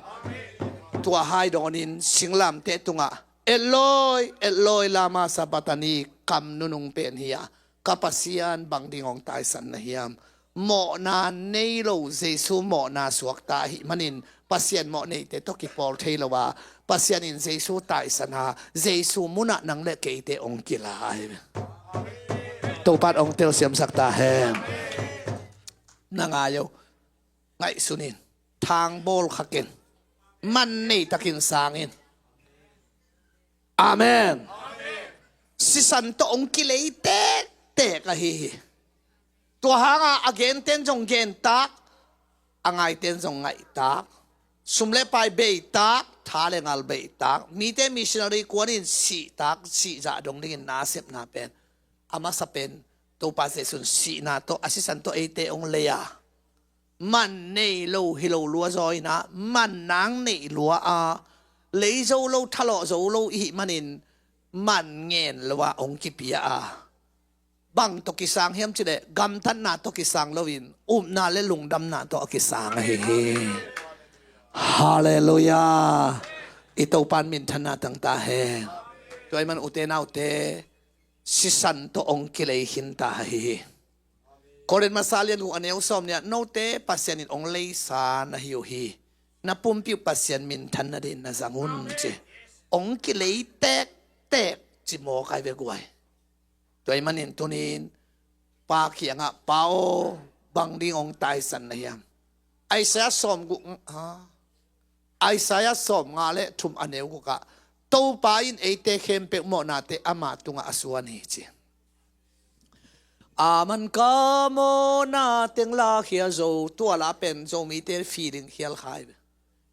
Tua hai dawnin singlamteh tungah, Eloi, Eloi, lama sabachthani, kam nunung pen hi a, ka Pasian, bang ding hong taisan na hiam? Mawhna nei lo Jesu mawhna suakta ahih manin Pasian mawh neite tawh kipawl thei lo a, Pasian in Jesu taisan a, Jesu munah nang le keite hong kila hi. Topa'n hong telsiamsak ta hen. Na ngai o, ngaihsun in, thangbawl kha ken, man nei takin sang in. Amen. Sisan tawh hong kilei tektek ahi hi. Tua hanga a genten zong gentak, a ngaiten zong ngaihtak, sum le pai beitak, tha le ngal beitak, mite missionary kuanin sihtak, sihzah dong dingin nasepna pen, a masa pen Topa Jesu'n sihna tawh, a sisan tawh eite hong lei a, man nei lo hi lo lua zaw in ah, man nang neih lua a, lei zo lo, thalawh zo lo i hih manin man ngen lo a hong kipia a, bang tawh kisang hiam cih leh gamtatna tawh kisang loin upna le lungdamna tawh a kisang ahi hi. Halleluiah. I Topa'n minthanna tang ta hen. Tua ahih man ute naute, sisan tawh hong kilei khin ta ahi hi. Korin masa lian guk a neu sawm nih ah, note Pasian in hong leisa na hi uh hi. Na pumpi uh Pasian minthan nadingin na zang un ci. Hong kilei tektek ci mawk ai ve guai. Tua ahih manin tuni-in Pa kiangah, Pa aw, bang ding hong taisan na hiam? Isaiah sawm guk, ha? Isaiah sawm nga le thum a neu gukah, Topa in eite khempeuh mawhnate ama tungah a suan hi ci. A man ka mawhna teng lakhia zo, tua la pen Zomite feeling khial kha hi.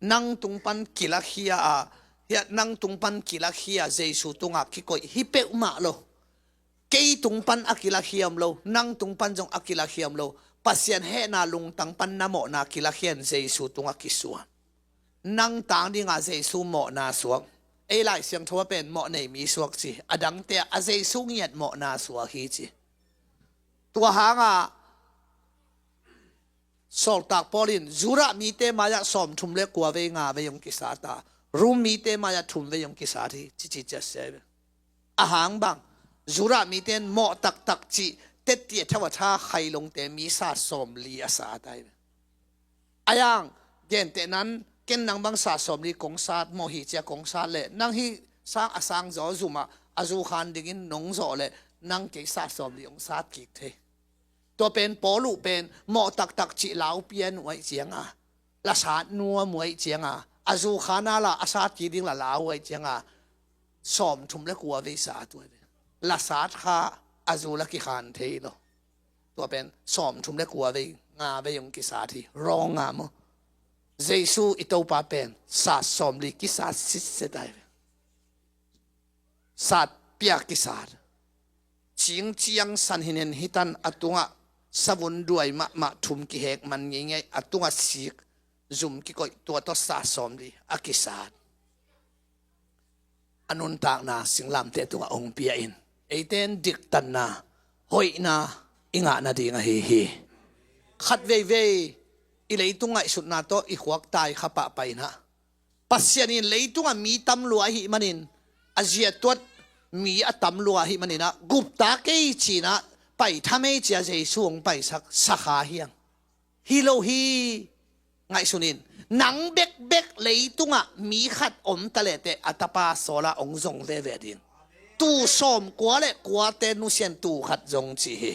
Nang tung pan kilakhia a, hiah nang tung pan kilakhia Jesu tungah kikoih hi peuhmah lo. Kei tung pan a kilakhiam lo, nang tung pan zong a kilakhiam lo. Pasian hehna lungtang pan na mawhna kilakhian Jesu tungah kisuan. Nang tang dinga Jesu mawhna suak. Ei Lai Siangtho a pen mawh nei mi suak ci. A dangte ah a Jesu ngiat mawhna suak hi ci. Tua hanga Sawltak Paul in Judah mite mai-ah sawmthum le kua vei nga vei hong kisat a, Rom mite mai-ah thum vei hong kisat hi ci, ci ciat sia hi ve. A hang bang, Judah mite in mawh taktak cih, tetti a thau a tha khailongte mi sat sawmli a sat ai ve. A yang, gentehnan, ken nang bang sat sawmli kong sat mawh hi cia kong sat leh, nang hih sang a sang zaw zumah a zu khan dingin nong zawh leh, nang kei sat sawmli hong sat kik thei. Tua pen Paul uh pen mawh taktak cih lau pian uh aih cianga, la sat nuam uh aih cianga, a zu khan a la a sat kik ding la lau uh aih cianga, sawmthum le kua vei sat uh aih ve. La sat kha a zu la kikhan thei lo. Tua pen sawmthum le kua vei, nga vei hong kisat hi. Wrong nga maw? Jesu i Topa pen sat sawmli kisat sitset ai ve. Sat piak kisat. Cing ciang san hinen hitan a tungah savun duai mahmah thum kihek man ngeingei a tungah sik zum kikoih tua tawh sat sawmli a kisat. A nuntakna singlamteh tungah hong pia in eite in diktatna, hoihna i ngah nading ahi hi. Khat veivei i leitung ngaihsutna tawh i khuak tai kha pahpah in ah, Pasian in leitungah mi tam lua ahih manin, a zia tuat mi a tam lua ahih manin ah, gupta kei ci-in ah, pai tham ei ci-a Jesu hong paisak sakha hiang. Hi lo hi. Ngaihsun in, nang bekbek leitungah mi khat om ta lehteh a tapa sawla hong zong veve ding. Tuu sawmkua le kuate nusian tuu khat zong ci hi.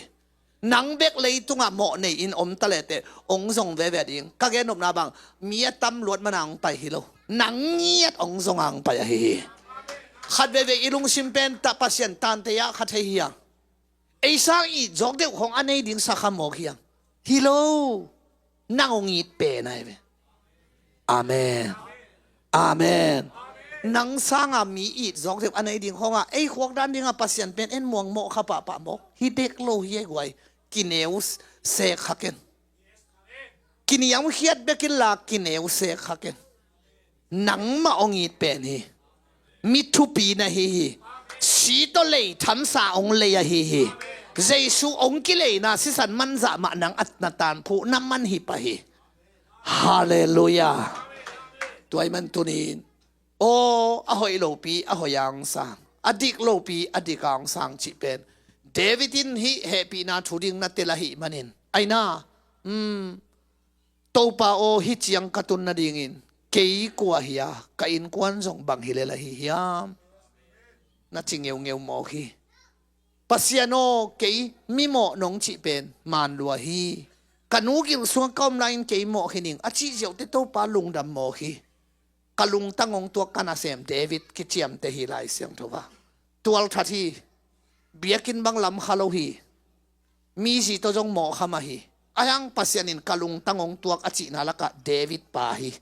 Nang bek leitungah mawh nei-in om ta lehteh hong zong veve ding. Ka gennopna bang, mi a tam luat mana hong pai hi lo. Nang ngiat hong zong a hong pai ahi hi. Khat veivei i lungsim pen ta Pasian tante ah kha thei hiang. Ei sang it zawk deuh khong a nei ding sakha mawk hiang. Hi lo. Nang hong it pen ahi ve. Amen. Amen. Nang sanga mi it zawk deuh a nei ding khongah ei khuak dan dingah Pasian pen en muangmawh kha pahpah mawk hi dek lo hi ei guai. Kineu sek kha ken. Kiniamkhiat bekin la kineu sek kha ken. Nangmah hong it pen hi. Mi thupi na hi hi. Si tawh lei thamsa hong lei ahi hi. Jesu hong kileina sisan manzah mah nang a na tanphuh na man hi pah hi. Halleluiah. Tua ahih man tuni-in, aw, a hoih lopi a hoih a hong sang, a dik lopi a dik a hong sang cih pen David in hih hehpihna thu ding na tel ahih manin, aina, um, Topa aw, hih ciang ka tun nadingin kei kua hi a, ka innkuan zong bang hi lel ahi hiam, na ci ngeungeu mawk hi. Pasian aw, kei mimawh nong cih pen man lua hi. Ka nu gil sungah ka om lai-in kei mawh hi ning a cih ziauh teh Topa lungdam mawk hi. Ka lungtang hong tuak ka nasem David kiciamteh hi Lai Siangtho ah. Tualthat hi. Biakinn bang lam kha lo hi. Mi zi tawh zong mawh kha mah hi. Ahi hang Pasian in ka lungtang hong tuak a cihna lakah David pa hi.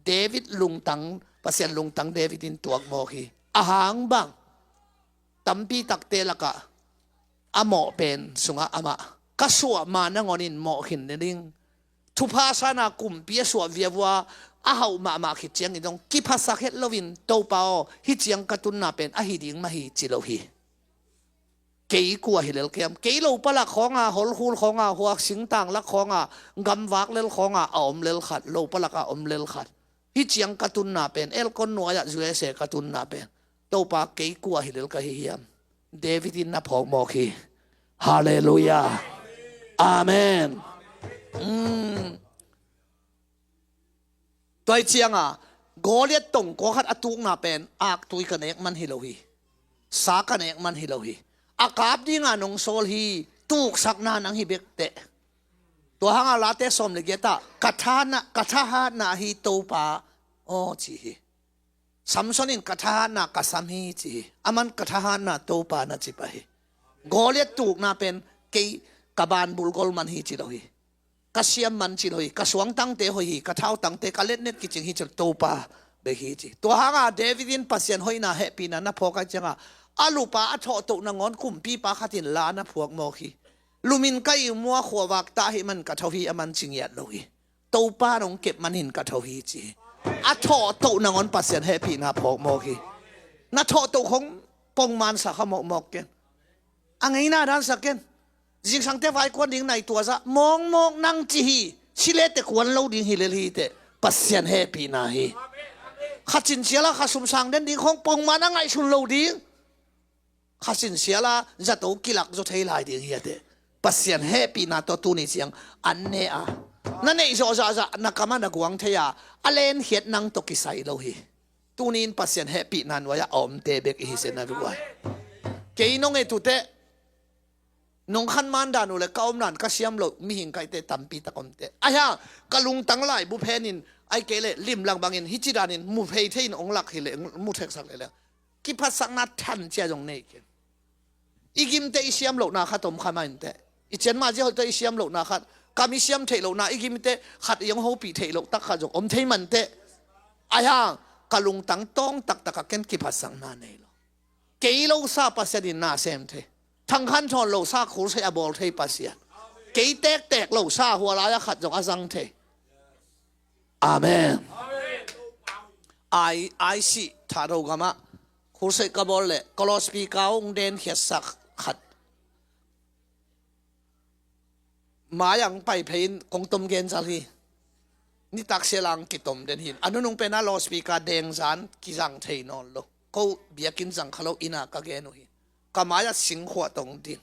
David lungtang, Pasian lungtang David in tuak mawk hi. Ahang bang, tampi takte lakah a mawh pen sungah amah, ka suah ma nangawnin mawh khin ni ding. Thupha sana kumpi a suah viavua a hauh mahmah khit ciangin zong kiphasak het loin, Topa aw, hih ciang ka tunna pen ahi ding mah hi, ci lo hi. Kei kua hi lel ka hiam? Kei lopa lak khawnga, holkhul khawnga, huak singtang lak khawnga, gamvak lel khawnga a om lel khat, lopa laka om lel khat, hih ciang ka tunna pen, elkon nuai-ah U S A ka tunna pen, Topa, kei kua hi lel ka hi hiam? David in na phawk mawk hi. Halleluiah. Amen. Um. Tua hi cianga Goliath tongkua khat a tukna pen aktui ka nek man hi lo hi. Sa ka nek man hi lo hi. A kap dinga nong sawl hi, tuksakna nang hi bek teh. Tua hanga Late sawm le giatah, ka thahatna, ka thahatna ahi Topa aw, ci hi. Samson in ka thahatna ka sam hi, ci hi. Aman ka thahatna Topa na ci pah hi. Goliath tukna pen kei ka banbulh gol man hi, ci lo hi. Ka siam man ci lo hi. Ka suangtangte hoih hi, ka thautangte, ka letnet kicing hi, ci lo, Topa bek hi, ci. Tua hanga David in Pasian hoihna hehpihna na phawk ahih cianga a lupa a thawhtoh nangawn kumpipa khatin la na phuak mawk hi. Lumin ka ihmu a khuavak tah ahih man ka tho hi, aman ci ngiat lo hi. Topa in hong kep manin ka tho hi, ci hi. A thawhtoh nangawn Pasian hehpihna phawk mawk hi. Na thawhtoh khong pongman sa kha mawkmawk ken. A ngeina dan sa ken. Zingsangte vaikuan ding nai tua zah mawkmawk nang ci hi. Silete kuan lo ding hi lel hi teh. Pasian hehpihna hi. Kha cin siala kha sum sang den ding khong pongman a ngaihsun lo ding. Kha sin siala zato kilak zaw thei lai ding hi a teh. Pasian hehpihna tawh tuni ciang an ne a, na neih zawh zahzah na kamah na guang thei a, a lenkhiat nang tawh kisai lo hi. Tuni in Pasian hehpihna nuai-ah a omte bek i hi seh na vek uh ai. Kei nong et uh teh, nong khan man dan uh le ka om dan ka siam loh mihing ka hih teh tampi tak om teh. Ahi hang ka lungtang laibu phenin, ahih kei leh limlang bangin hih ci danin mu phei thei in hong lak hi leh, mu theksak leh leh kiphatsakna than cia zong nei kei. I gimte i siam lohna khat om kha mah inteh. I cianmah zia hoihte i siam lohna khat, kam i siam theih lohna, i gimte khat i hong hopih theih loh tak khat zong om thei mah inteh. Ahi hang ka lungtang tawng taktak a ken kiphatsakna nei lo. Kei lo sa Pasian in na sem thei. Thangkhan thawn lo sa khulsei a bawl thei Pasian. Kei tektek lo sa hua lai-a khat zong a zang thei. Amen. Ai, ai si Thado gamah khulsei ka bawl leh ka loudspeaker hong denkhiatsak khat. Mai ang pai phei in kong tom gen zal hi. Nitak sia lang kitom den hin. A nunung pena loudspeaker deng zan kizang thei nawn lo. Ko biakinn zang kha lo ina ka gen uh hi. Ka mai-ah singkhuah tong din.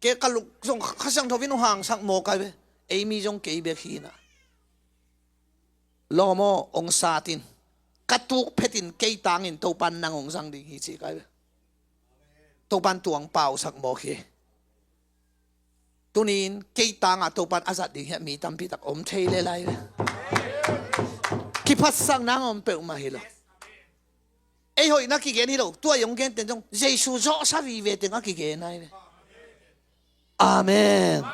Kei ka luk zong Kha Siangtho in uh hangsak maw kai ve. Ei mi zong kei bek hi na. Lawm aw, hong sat in. Ka tuk phetin kei tangin Topan nang hong zang ding hi ci kai ve. Topan tuang pausak mawk hi. Tunin kei tangah Topan a zat ding hiah mi tampi tak om thei le lai ve. Kiphatsak nang om peuhmah hi lo. Ei hoihna kigen hi lo, tua i hong genten zong Jesu zawhsa vive teng a kigen ai ve. Amen.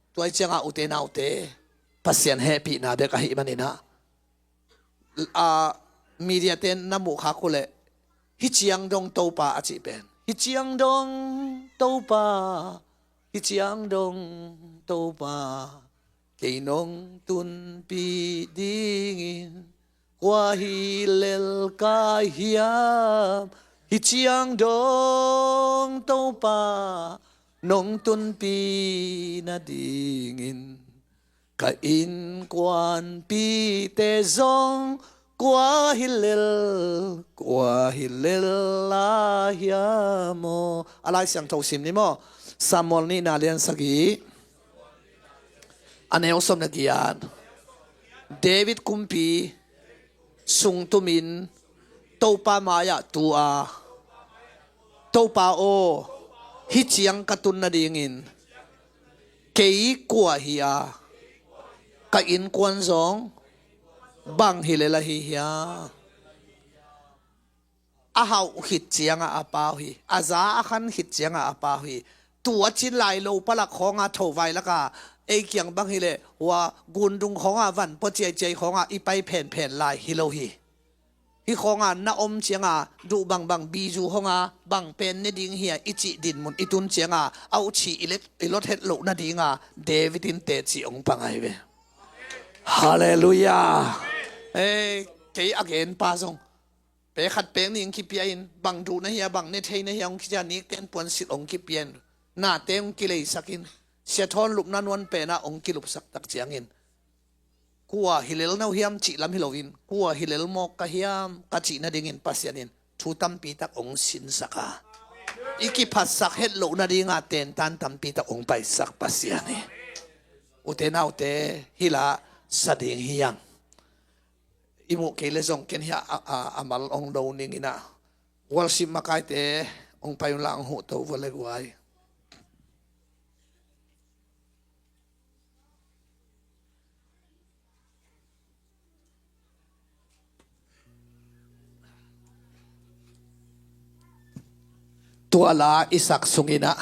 Tua i ciangah ute naute, Pasian hehpihna bek ahih maninah, a, media ten na muh khak uh leh, hih ciang dong Topa a cih pen, hih ciang dong Topa, hih ciang dong Topa, kei nong tunpih dingin Kua hi lel ka hiam, hih ciang dong Topa nong tunpi nadingin. Ka innkuanpihte zong kua hi lel, kua hi lel lai hiam aw. A Lai Siangtho sim ni maw. Samuel nihna lian sagih, a neu sawm le giat. David kumpi sungtumin Topa mai-ah tu a, Topa aw, hih ciang ka tun nadingin kei kua hi a, ka innkuan zong bang hi lel ahi hiam? A hauh khit ciangah a pau hi, a za a khan khit ciangah a pau hi. Tu a cin lai lo palak khawnga thovai laka ei kiang bang hileh hua gundung khawnga van pua ciaiciai khawnga i pai phenphen lai hi lo hi. Hih khawnga na om cianga duh bangbang bizu khawnga bang pen ne ding hia i cih dinmun i tun cianga a uchi i let, i lot het loh nadinga David in teci ong pangai ve. Halleluiah. Ei, kei a genpa zong pek khat pek nih ong kipia in, bang duh na hia, bang ne thei na hia ong kicia, nikten puansilh ong kipia in, nate ong kileisak in, siathawn lupna nuan pena ong kilupsak tak ciangin kua hi lel na uh hiam cih lam hi loin, kua hi lel mawk ka hiam ka cih nadingin Pasian in thu tampi tak ong sinsak a, i kiphatsak het loh nadinga tentan tampi tak ong paisak Pasian hi. Ute naute, hih la sa ding hi hang. I muh kei le zong ken hi a, a, a mal ong do ning in ah, worship makaite ong pai un la, ong huh to vua le guai. Tua la i sak sungin ah,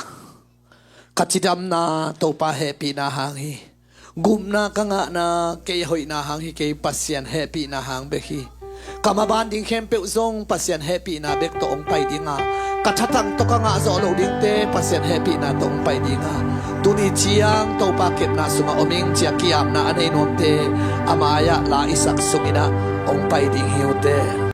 ka cidamna Topa hehpihna hang hi. Gupna ka ngahna kei a hoihna hang hi kei, Pasian hehpihna hang bek hi. Ka maban ding khempeuh zong Pasian hehpihna bek tawh ong pai dinga, ka thatang tawh ka ngah zawh loh dingte Pasian hehpihna tawh ong pai dinga, tuni ciang Topa kepna sungah om ing ci-a ki-apna a nei nuamte a mai-ah la i sak sungin ah ong pai ding hi ute.